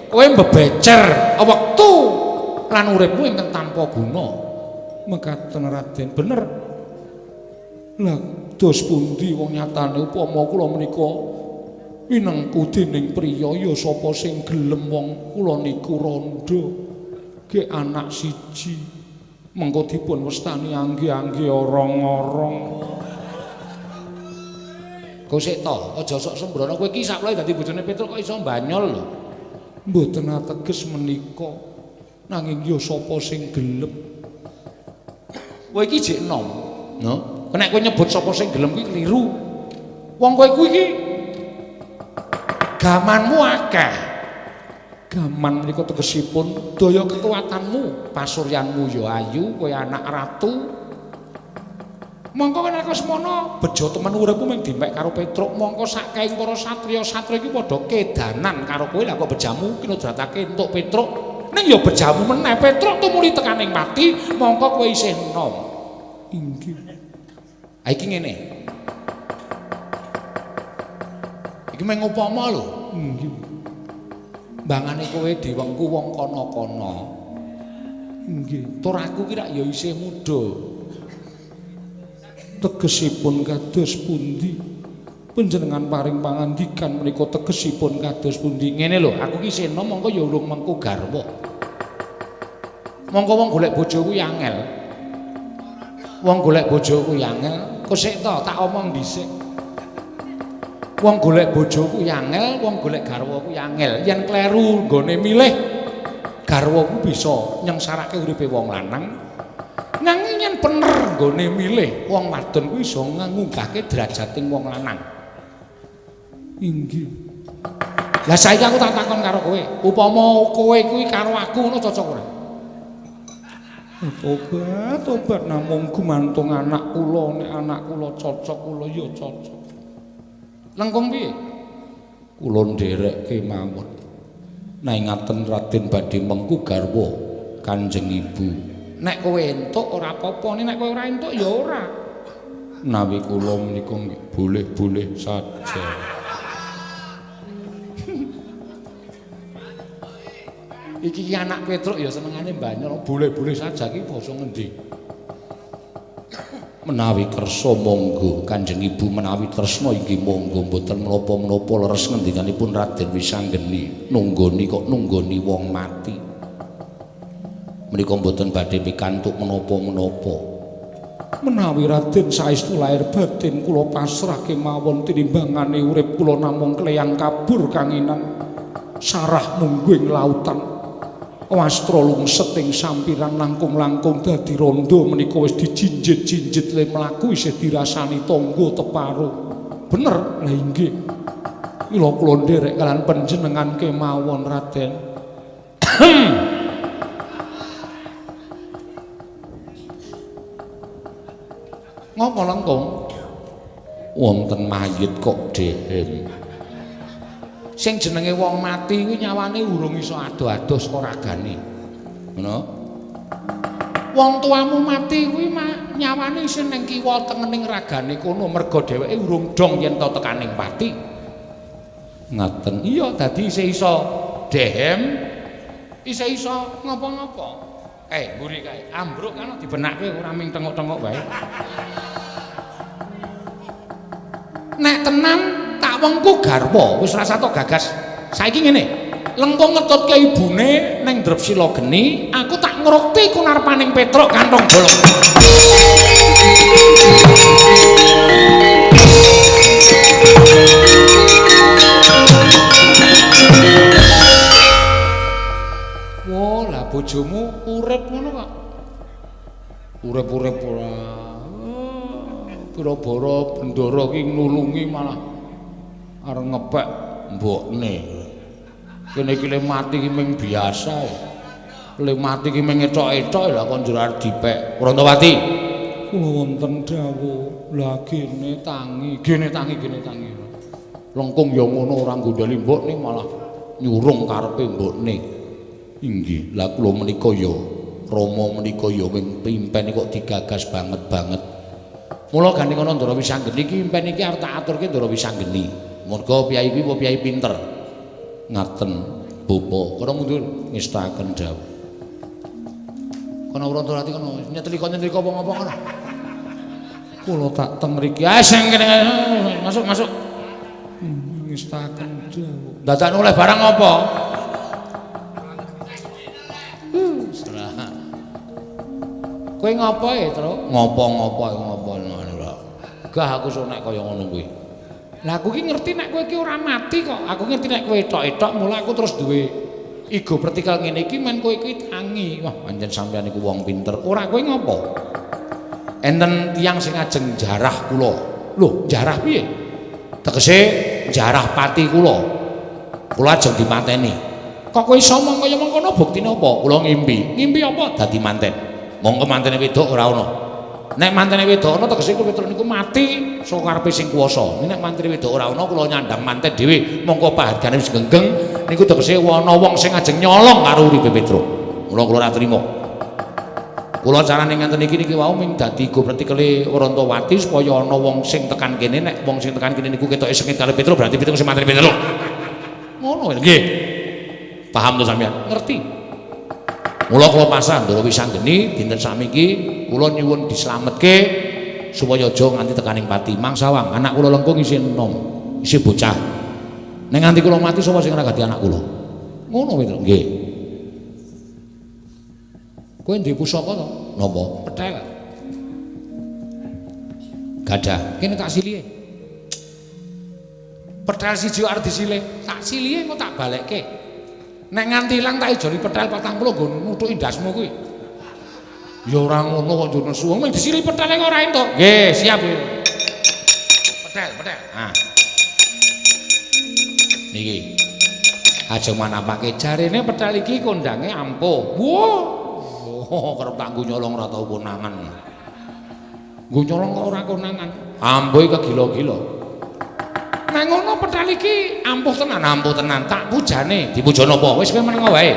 Kowe mbebecer wektu lan uripmu ingkang tanpa guna. Mekaten Raden, bener. Lah dos pundi wong nyatane upama kula menika winengku dening priya ya sapa sing gelem wong kula niku randha ge anak siji mengko dipun wastani angge-angge orong-orong. Kok sik to, aja sok sembrono kowe iki sakloe dadi bojone Petruk kok iso banyol lho. Mboten ateges menika, nanging ya sapa sing gelem. Kowe iki jek enom, no? Nek kowe nyebut sapa sing gelem kuwi keliru. Wong kowe kuwi iki gamanmu akeh. Gaman menika tegesipun daya kekuatanmu, pasuryanmu ya ayu, kowe anak ratu. Mongko nek semono bejo temen uripmu mung dimek karo Petruk, mongko saking para satriya-satriya iki padha kedanan karo kowe. Lah kok bejamu kinodratake entuk Petruk? Ning ya bejamu meneh Petruk tumuli tekaning mati, mongko kowe isih enom. Inggih. Ha iki ngene. Iki mung upama lho. Inggih. Mbangane kowe diwengku wong kono-kono. Inggih. Tur aku ki rak ya isih muda. Tegesipun kados pundi? Panjenengan paring pangandikan menika tegesipun kados pundi? Ngene lho, aku ki isih enom mongko ya urung mengku garwa. Mongko wong golek bojo kuwi angel. Wong golek bojo kuwi angel. Kok sik to tak omong dhisik. Wong golek bojo kuwi angel, wong golek garwa kuwi angel. Yen kleru nggone milih garwa kuwi bisa nyengsarake uripe wong lanang. Nanging yen bener nggone milih wong wadon kuwi iso ngunggahke derajating wong lanang. Inggih. Lah saiki aku tak takon karo kowe, upama kowe kuwi karo aku ngono cocok ora? Tobat, tobat namung gumantung anak kula, nek anak kula cocok kula ya cocok. Lengkung piye? Kula nderek kemawon. Nek ngaten Raden badhe mengku garwa Kanjeng Ibu. Nek kowe entuk ora apa-apa, nek kowe ora entuk ya ora. Nawi kula menika boleh-boleh saja. Iki ki anak Petruk ya senengane banyol, boleh-boleh saja ki basa ngendi? Menawi kersa monggo Kanjeng Ibu, menawi tresna inggih monggo, mboten menapa-menapa leres ngendikanipun Raden Wisanggeni. Nunggoni kok nunggoni wong mati. Menika mboten badhe pikantuk menapa-menapa. Menawi Raden saestu lair batin kula pasrah kemawon tinimbangane urip kula namung kleyang kabur kanginan sarah mungguing lautan. Wastra lungset ing sampiran langkung-langkung dadi rondo menika wis dijinjit-jinjit le mlaku isih dirasani tangga teparo. Bener? Lah inggih. Mila kula nderek kalian panjenengan kemawon Raden. Ngopo Lengkung? Wonten mayit kok dehem. Sing jenenge wong mati kuwi nyawane urung iso ado-ado saka ragane. Ngono. Wong tuamu mati kuwi nyawane isih ning kiwa tengening ragane kono merga dheweke urung dong yen to tekaning pati. Ngaten. Iya, dadi isih iso dehem, isih iso ngopo-ngopo. Mburi kae, ambruk kan dibenakke ora ming tengok-tengok wae. Nek tenan tak wengku garwa, wis rasa tok gagas. Saiki ngene, Lengkung ngetutke ibune ning Drepsila geni, aku tak ngrukti kunarpaning Petruk kantong bolong. Wah, lah bojomu urip ngono kok. Urip-urip ora. Pira-bara bendara ki nulungi malah arep ngepek mbokne. Kene iki le mati ki ming biasa. Le mati ki ming etok-etok lah kon njur arep dipek. Prantawati. Kula wonten dawuh. Lah gene tangi, gene tangi, gene tangi. Lengkung ya ngono ora nggondheli mbokne malah nyurung karepe mbokne. Inggih, lah kula menika ya Rama menika ya ming impen kok digagas banget-banget. Mula gandeng ana Ndara Wisanggeni iki impen iki arep tak aturke Ndara Wisanggeni. Merga piyai kuwi piyai pinter. Ngaten bapa, kono mundur ngestaken dawuh. Kono Prantawati kono nyetlika-nyetlika apa ngapa kono. Kula tak teng mriki. Ah sing kene masuk masuk. Ngestaken dawuh. Dadak oleh barang apa? Kowe ngopo e, Truk? Ngopo-ngopo ngopo ngono lho. Gah aku sok nek kaya ngono kuwi. Lah aku ki ngerti nek kowe iki ora mati kok. Aku ngerti nek kowe etok-etok mula aku terus duwe igo pertikal ngene iki men kowe iki tangi. Wah, pancen sampeyan iku wong pinter. Ora kowe ngopo? Enten tiyang sing ajeng jarah kula. Lho, jarah piye? Tegese jarah pati kula. Kula ajeng dimateni. Kok kowe iso omong kaya mengkono buktine apa? Kula ngimpi. Ngimpi apa? Dadi manten. Monggo mantene wedok ora ana. Nek mantene wedok ana tegese kuwi Petruk niku mati saka karepe sing kuwasa. Nek mantene wedok ora ana kula nyandang manten dhewe, monggo pahargane wis genggeng niku tegese ana wong sing ajeng nyolong karo uripe Petruk. Mula kula ora trima. Kula carane ngenten iki niki wau ming dadi go pretikele Prantawati supaya ana wong sing tekan kene, nek wong sing tekan kene niku ketoke sengit karo Petruk berarti Petruk sing mateni Petruk. Ngono nggih. Paham to sampeyan? Ngerti. Mula kula pasrah Ndara Wisanggeni dinten sakmiki kula nyuwun dislametke supaya aja nganti tekaning pati. Mang sawang anak kula lengkung isih enom, isih bocah. Nek nganti kula mati sapa sing ngragati anak kula? Ngono Petruk. Nggih. Kowe duwe pusaka to? Napa? Petel. Gadah. Kene tak silihe. Petel siji arep disilih, tak silihe engko tak balekke. Nek nganti ilang tak ijoli petel 40 nggo nuthuki ndasmu kuwi. Ya ora ngono kok njur nesu. Mung disili petele kok ora entuk. Nggih, siap. Petel, petel. Ah. Niki. Ajeng manapake jarene petel iki kondange ampuh. Wah. Oh, kerep tak nggo nyolong ora tau konangan. Nggo nyolong kok ora konangan. Ampuh kegila-gila. Nek ngono petel iki ampuh tenan, tak pujane. Dipuja napa? Wis kowe meneng wae.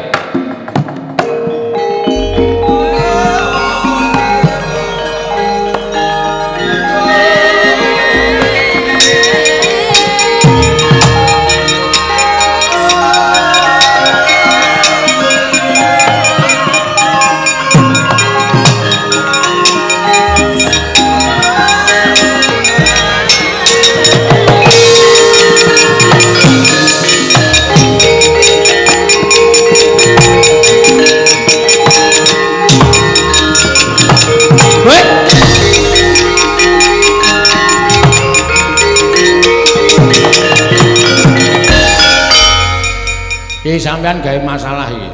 Iki sampean gawe masalah iki.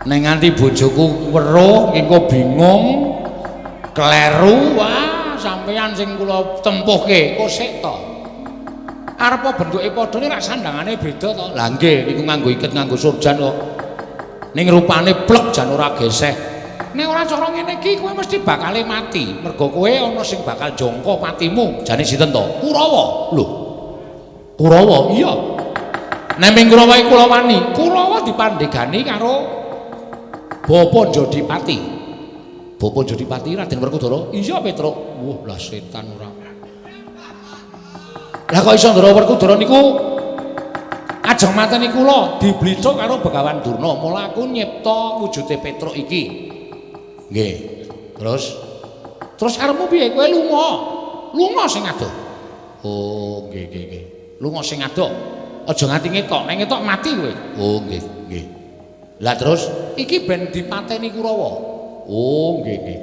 Nek nganti bojoku weruh engko bingung, kleru, wah sampean sing kula tempuhke kok sik to. Arep bentuke padha nek sandangane beda to. Lah nggih niku nganggo iket nganggo surjan kok. Ning rupane plek jan ora geseh. Nek ora cara ngene iki kowe mesti bakale mati. Mergo kowe ana sing bakal jongko patimu. Jane sinten to? Kurawa. Lho. Kurawa? Iya. Nek ming Kurawa iku kula wani, Kurawa dipandhegani karo Bapa Jodipati. Bapa Jodipati Raden Werkudara. Iya, Petruk. Wah, lah setan ora. Lah kok iso Ndara Werkudara niku ajeng mateni kula diblithuk karo Begawan Durna. Mula aku nyipta wujude Petruk iki. Nggih. Terus arepmu piye? Kowe lunga. Lunga sing adoh. Oh, nggih nggih nggih. Lunga sing adoh. Aja nganti ngetok, nek ngetok mati kowe. Oh, nggih, nggih. Lah terus iki ben dipateni Kurawa. Oh, nggih nggih.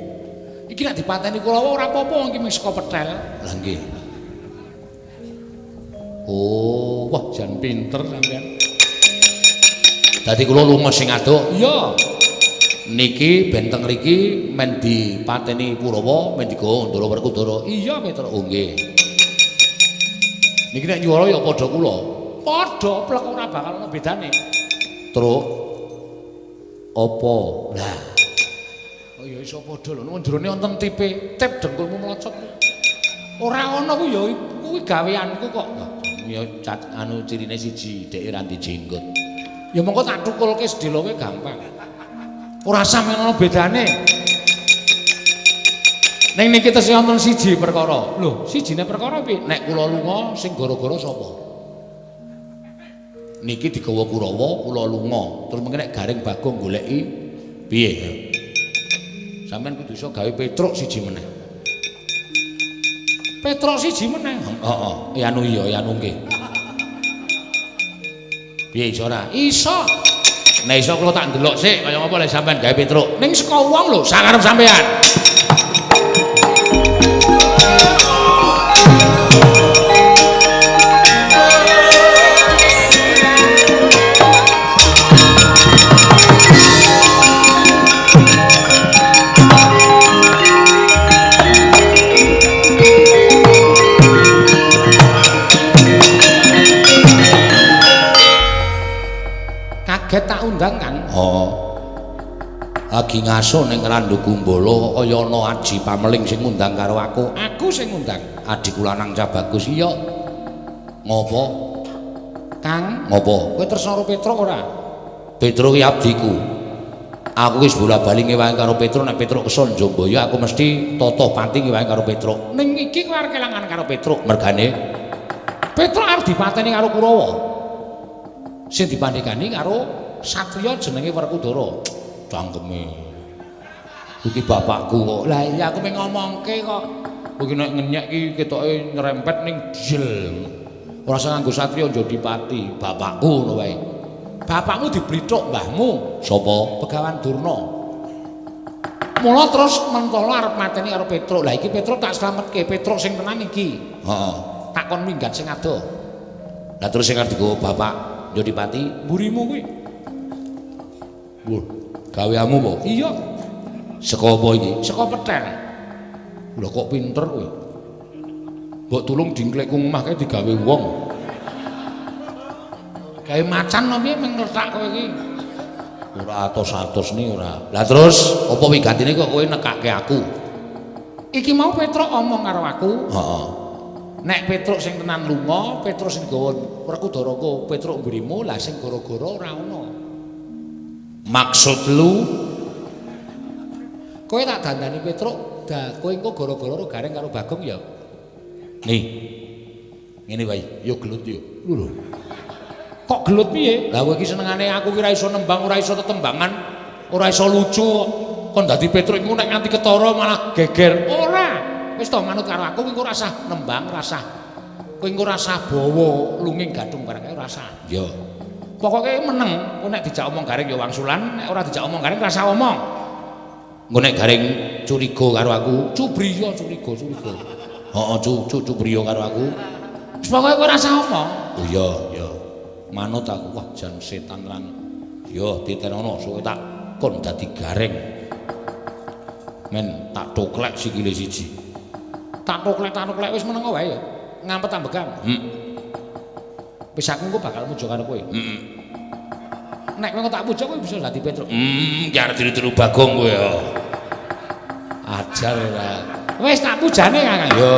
Iki nek dipateni Kurawa ora apa-apa iki mung saka petel. Lah nggih. Oh, wah jan pinter sampean. Dadi kula lunga sing adoh. Iya. Niki benteng riki men dipateni Kurawa, men digawa Ndara Werkudara. Iya, Petruk. Oh nggih. Niki nek nyuwara ya padha kula. Padha plek ora bakal ana bedane. Truk apa? Lah. Oh ya iso padha lho, nang jerone wonten tipe, tip dengkulmu mlocot. Ora ana kuwi ya kuwi gaweanku kok. Ya cat anu cirine siji, dheke ra dijenggot. Ya mongko tak tukulke sedheloke gampang. Ora sampe ana bedane. Ning niki tesih wonten siji perkara. Lho, sijine perkara piye? Nek kula lunga sing gara-gara sapa? Niki digawa Kurawa, kula lunga. Terus mengke nek Gareng Bagong goleki piye? Sampeyan kudu iso gawe Petruk siji meneh. Petruk siji meneh. Heeh, ya anu iya, ya anu nggih. Piye iso ora? Iso. Nek iso kula tak ndelok sik kaya ngapa lek sampean gawe Petruk. Ning saka wong lho, sakarep sampean. Kaget tak undang kan? Oh. Lagi ngaso ning Randu Gumbala kaya ana aji pameling sing ngundang karo aku. Aku sing ngundang. Adhiku lanang Cah Bagus. Iya. Ngopo? Kang, ngopo? Kowe tresna karo Petruk ora? Petruk ki abdiku. Aku wis bola-bali ngewangi karo Petruk, nek Petruk keson Njambaya aku mesti tata pati ngewangi karo Petruk. Ning iki kowe arep kelangan karo Petruk. Mergane Petruk arep dipateni karo Kurawa. Sing dipandhegani karo satriya jenenge Werkudara. Cangkeme. Iki bapakku kok. Lah iya aku mung ngomongke kok. Kowe iki nek ngenyek iki ketoke nyerempet ning jel. Ora usah nganggo satriya Njodipati, bapakku ngono wae. Bapakmu diblithuk mbahmu. Sapa? Begawan Durna. Mula terus mentolo arep mateni karo Petruk. Lah iki Petruk tak slametke, Petruk sing tenan iki. Heeh. Tak kon minggat sing adoh. Lah terus sing arep digawa bapak Njodipati mburimu kuwi. Wuh, gaweamu apa? Iya. Saka apa iki? Saka petel. Lho kok pinter kowe. Mbok tulung dingklekku omah kae digawe wong. Gawe macan lho piye mung ngletak kowe iki. Ora atos-atos ni ora. Lah terus apa wigatine kok kowe nekake aku? Iki mau Petruk omong karo aku. Heeh. Nek Petruk sing tenan lunga, Petruk sing gawa Werkudara ku Petruk mburimu, lah sing gara-gara ora ana. Maksud lu kowe tak dandani Petruk, da kowe engko gara-gara ro Gareng karo Bagong ya. Nih. Ngene wae, yo gelut yo. Lho. Kok gelut piye? Lah kowe iki senengane aku ki ora iso nembang, ora iso tetembangan, ora iso lucu kok. Kon dadi Petruk iku nek nganti ketara malah geger. Ora. Wis to manut karo aku kowe ora usah nembang, ora usah. Kowe engko ora usah bawa lunging gadung barang kae ora usah. Iya. Pokoke meneng, kowe nek dijak omong Gareng ya wangsulan, nek ora dijak omong Gareng ora usah omong. Engko nek Gareng curiga karo aku, cubriya curiga curiga. Heeh, cubriya karo aku. Wis pokoke kowe ora usah omong. Oh iya, iya. Manut aku, wah jan setan lan. Yo titenono suwe tak kon dadi Gareng. Men tak toklek sikile siji. Tak toklek wis meneng wae ya. Ngampet ambekan. Wis aku engko bakal muja karo kowe. Heeh. Nek kowe tak puja kowe bisa dadi Petruk. Ki arep tiru-tiru Bagong kowe ya. Ajar ora. Wis tak pujane Kakang. Yo.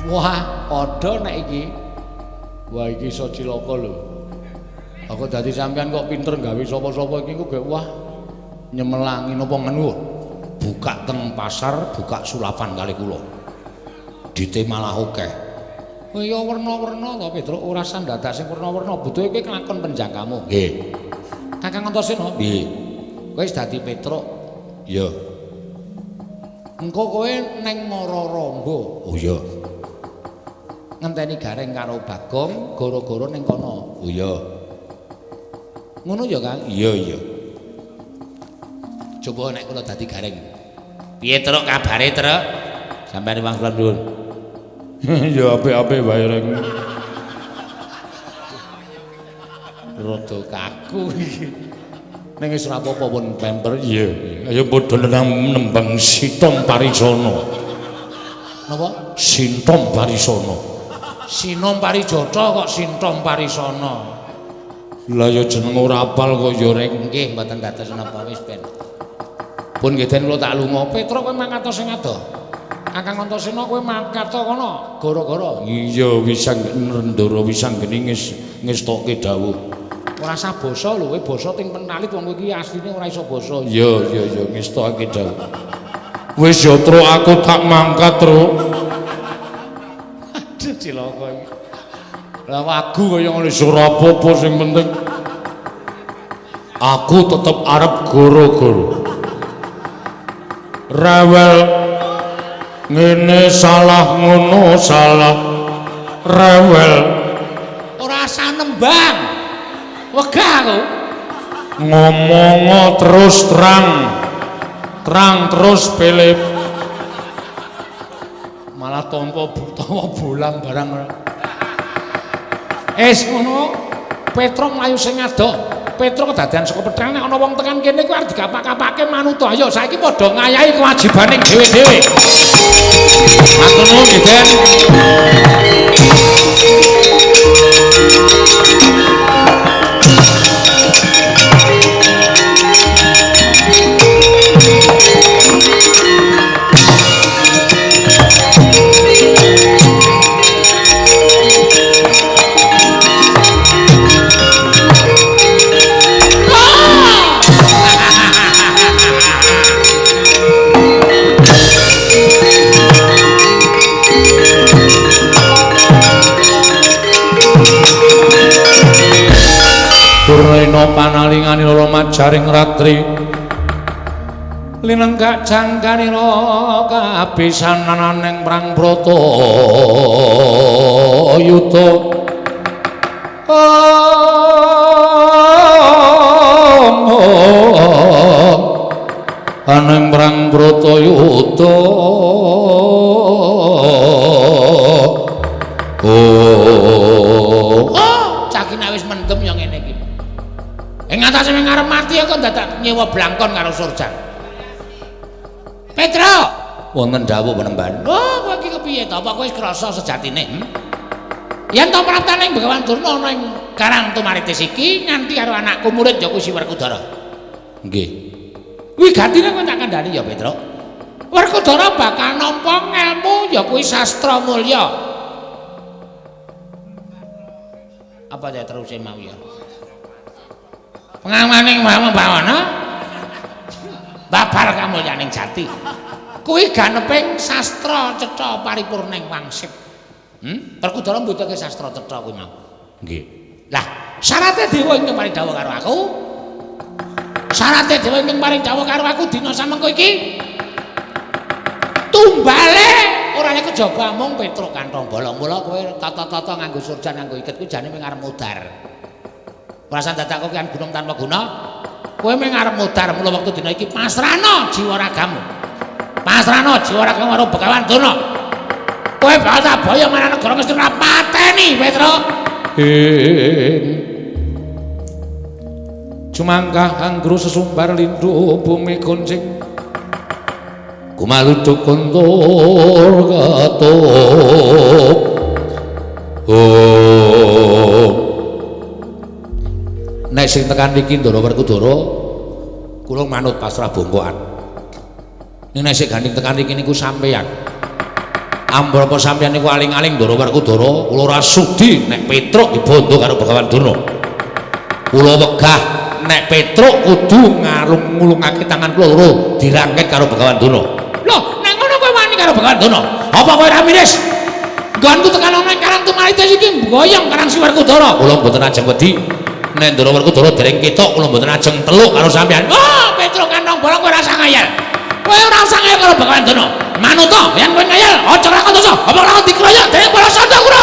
Wah, padha nek iki. Wah iki iso cilaka lho. Aku dadi sampean kok pinter gawe sapa-sapa iki kok wah nyemelangi napa ngene. Buka teng pasar, buka sulapan kali kula. Dite malah akeh. Oh iya werna-werna to Petruk, ora usah dadak sing werna-werna, butuhe kowe kelakon penjangkamu. Nggih. Kakang Antasena, nggih. Kowe wis dadi Petruk. Iya. Engko kowe neng Mararangga. Oh iya. Ngenteni Gareng karo Bagong, goro-goro ning kono. Oh iya. Ngono ya, Kang? Iya, iya. Coba nek kula dadi Gareng. Piye Truk kabare, Truk? Sampeyan wang kula nuwun. Ya apik-apik wae reng. Rada kaku iki. Ning wis ora apa-apa pun pemper. Iya, ayo padha nembang Sitom Parisana. Napa? Sintom Parisana. Sinom Parijata kok Sintom Parisana. Lah ya jeneng ora apal kok ya reng. Nggih, mboten dados napa wis ben. Pun nggih den kula tak lunga. Petruk kowe mangkat sing adoh. Kakang Antasena kowe mangkat kono gara-gara. Iya Ndara Wisanggeni ngestokke dawuh. Ora usah basa lho, kowe basa ting pentalit wong kowe iki asline ora iso basa. Iya iya iya ngestokake dawuh. Wis ya Truk aku tak mangkat, Truk. Aduh cilaka iki. Lah wagu kaya ngene ora apa-apa sing penting aku tetep arep goro-goro. Rewel ngene salah ngono salah rewel. Ora usah nembang. Wegah aku. Ngomongo terus terang. Terang terus pilih. Malah tompo utawa bolang barang. Es ngono Petruk mlayu sing adoh. Petruk kedadean saka pethel nek ana wong tekan kene kuwi arep digapak-kapake manut. Ayo saiki padha ngayahi kewajibane dhewe-dhewe. Matur nuwun nggih, Den. Durna panalinganira majaring ratri linenggak jangkanira kabisanananing prang brata yuda. Aneng prang brata yuda. Oh, cah ki nek wis mendem ya ngene iki. Ing atase mung arep mati kok dadak nyewa blangkon karo Surjan. Petruk, wonten dawuh penemban. Oh, kowe iki kepiye to? Apa kowe wis krasa sejatine? Yen to praptaning Begawan Durna ana ing Karang Tumaritis iki nganti karo anakku murid ya kuwi si Werkudara. Nggih. Wigatine kowe tak kandhani ya, Petruk. Werkudara bakal nampa ngelmu ya kuwi sastra mulya. Apa ya teruse mau ya? Pengamaning bawana babar kamulyaning jati. Kuwi ganeping sastra cetha paripurning wangsit. Werkudara mbutuhke sastra cetha kuwi mau. Nggih. Lah, syarate dewa ingkang paring dawuh karo aku. Syarate dewa ingkang paring dawuh karo aku dina samengko iki tumbale ora nek kejaba mung Petruk kantong bolong. Mula kowe tata-tata nganggo surjan nganggo iket kuwi jane mung arep mudhar. Ora usah dadak kowe gunung tanpa guna. Kowe mung arep mudhar mula wektu dina iki pasrahno jiwa ragamu. Pasrahno jiwa ragamu karo Begawan Durna. Kowe bakal tak boyong marang negara Ngastina pateni, Petruk. Cumangkah anggru sesumbar lindu bumi goncing kumaluduk kuntur ketup. Oh. Nek sing tekan iki Ndara Werkudara kula manut pasrah bongkokan. Nek sing gandeng tekan iki niku sampeyan. Ambrapa sampeyan niku aling-aling Ndara Werkudara, kula ora sudi nek Petruk dibondo karo Begawan Durna. Kula wegah nek Petruk kudu ngalung-ngulungake tangan kula loro dirangket karo Begawan Durna. Lho, nek ngono kowe wani karo Begawan Durna? Apa kowe ora miris? Nggonku tekan ana ing Karang Tumaritis iki mboyong Karang Si Werkudara. Kula mboten ajeng wedi. Nek Ndara Werkudara dereng ketok kula mboten ajeng teluk karo sampeyan. Oh, Petruk kantong bolong kowe ora usah ngayal. Kowe ora usah ngayal karo Begawan Durna. Manuta, yen kowe ngayal aja lakon dosa. Apa lakon dikroyok dening para santa kura.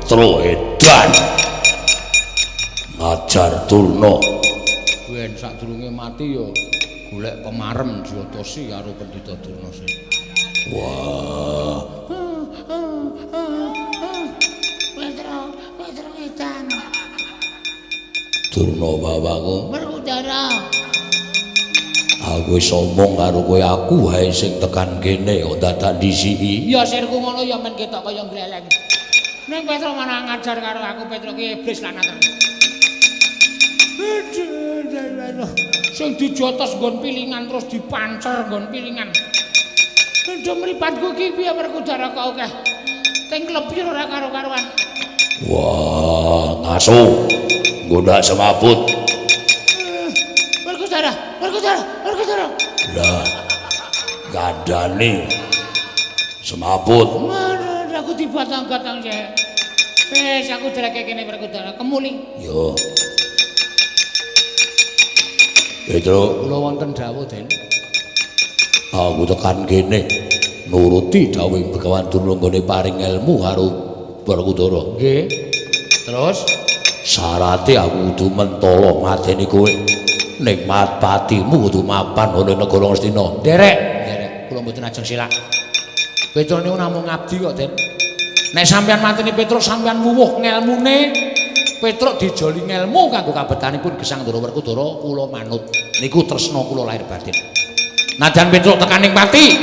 Petro edan ngajar Durna. Yen sadurunge mati ya golek pemarem Jyotasi karo Pendhita Durna sing. Wah. Petro, Petro edan. Durna bapakku. Werkudara. Aku wis omong karo kowe, aku wae sing tekan kene kok dadak ndisiki. Ya sirku ngono ya men ketok kaya gleleng. Ning Petro malah ngajar karo aku, Petro ki iblis lanang. Aduh, sing dijotos nggon pilingan terus dipancer nggon pilingan. Aduh, mripatku iki piye Werkudara kok akeh. Teng klepir ora karo-karuan. Wah, ngaso. Nggondak semaput. Werkudara, Werkudara, Werkudara. Lah, gandane semaput. Aku dibatang-batang sih. Wis aku deleke kene Werkudara kemuli. Yo. Petro, kula wonten dawuh, Den. Aku tekan kene nuruti dawuhing Begawan Durna nggone paring ilmu karo Werkudara. Nggih. Terus syarate aku kudu mentala mateni kowe. Ning patimu kudu mapan ana negara Ngastina. Nderek, nderek. Kula mboten ajeng silak. Petro niku namung ngabdi kok, Den. Nek sampeyan mateni Petruk sampeyan wuwuh ngelmune. Petruk dijoli ngelmu kanggo kabetanipun gesang Ndara Werkudara kula manut. Niku tresna kula lahir batin. Najan Petruk tekaning pati,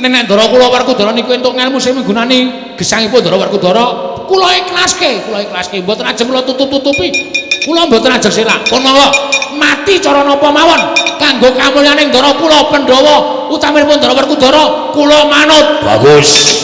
nek Ndara kula Werkudara niku entuk ngelmu sing migunani gesangipun Ndara Werkudara, kula ikhlaske, kula ikhlaske. Mboten ajeng kula tutup-tutupi. Kula mboten ajeng selak. Pun monggo mati cara napa mawon kanggo kamulyaning Ndara kula Pandhawa utaminipun Ndara Werkudara kula manut. Bagus.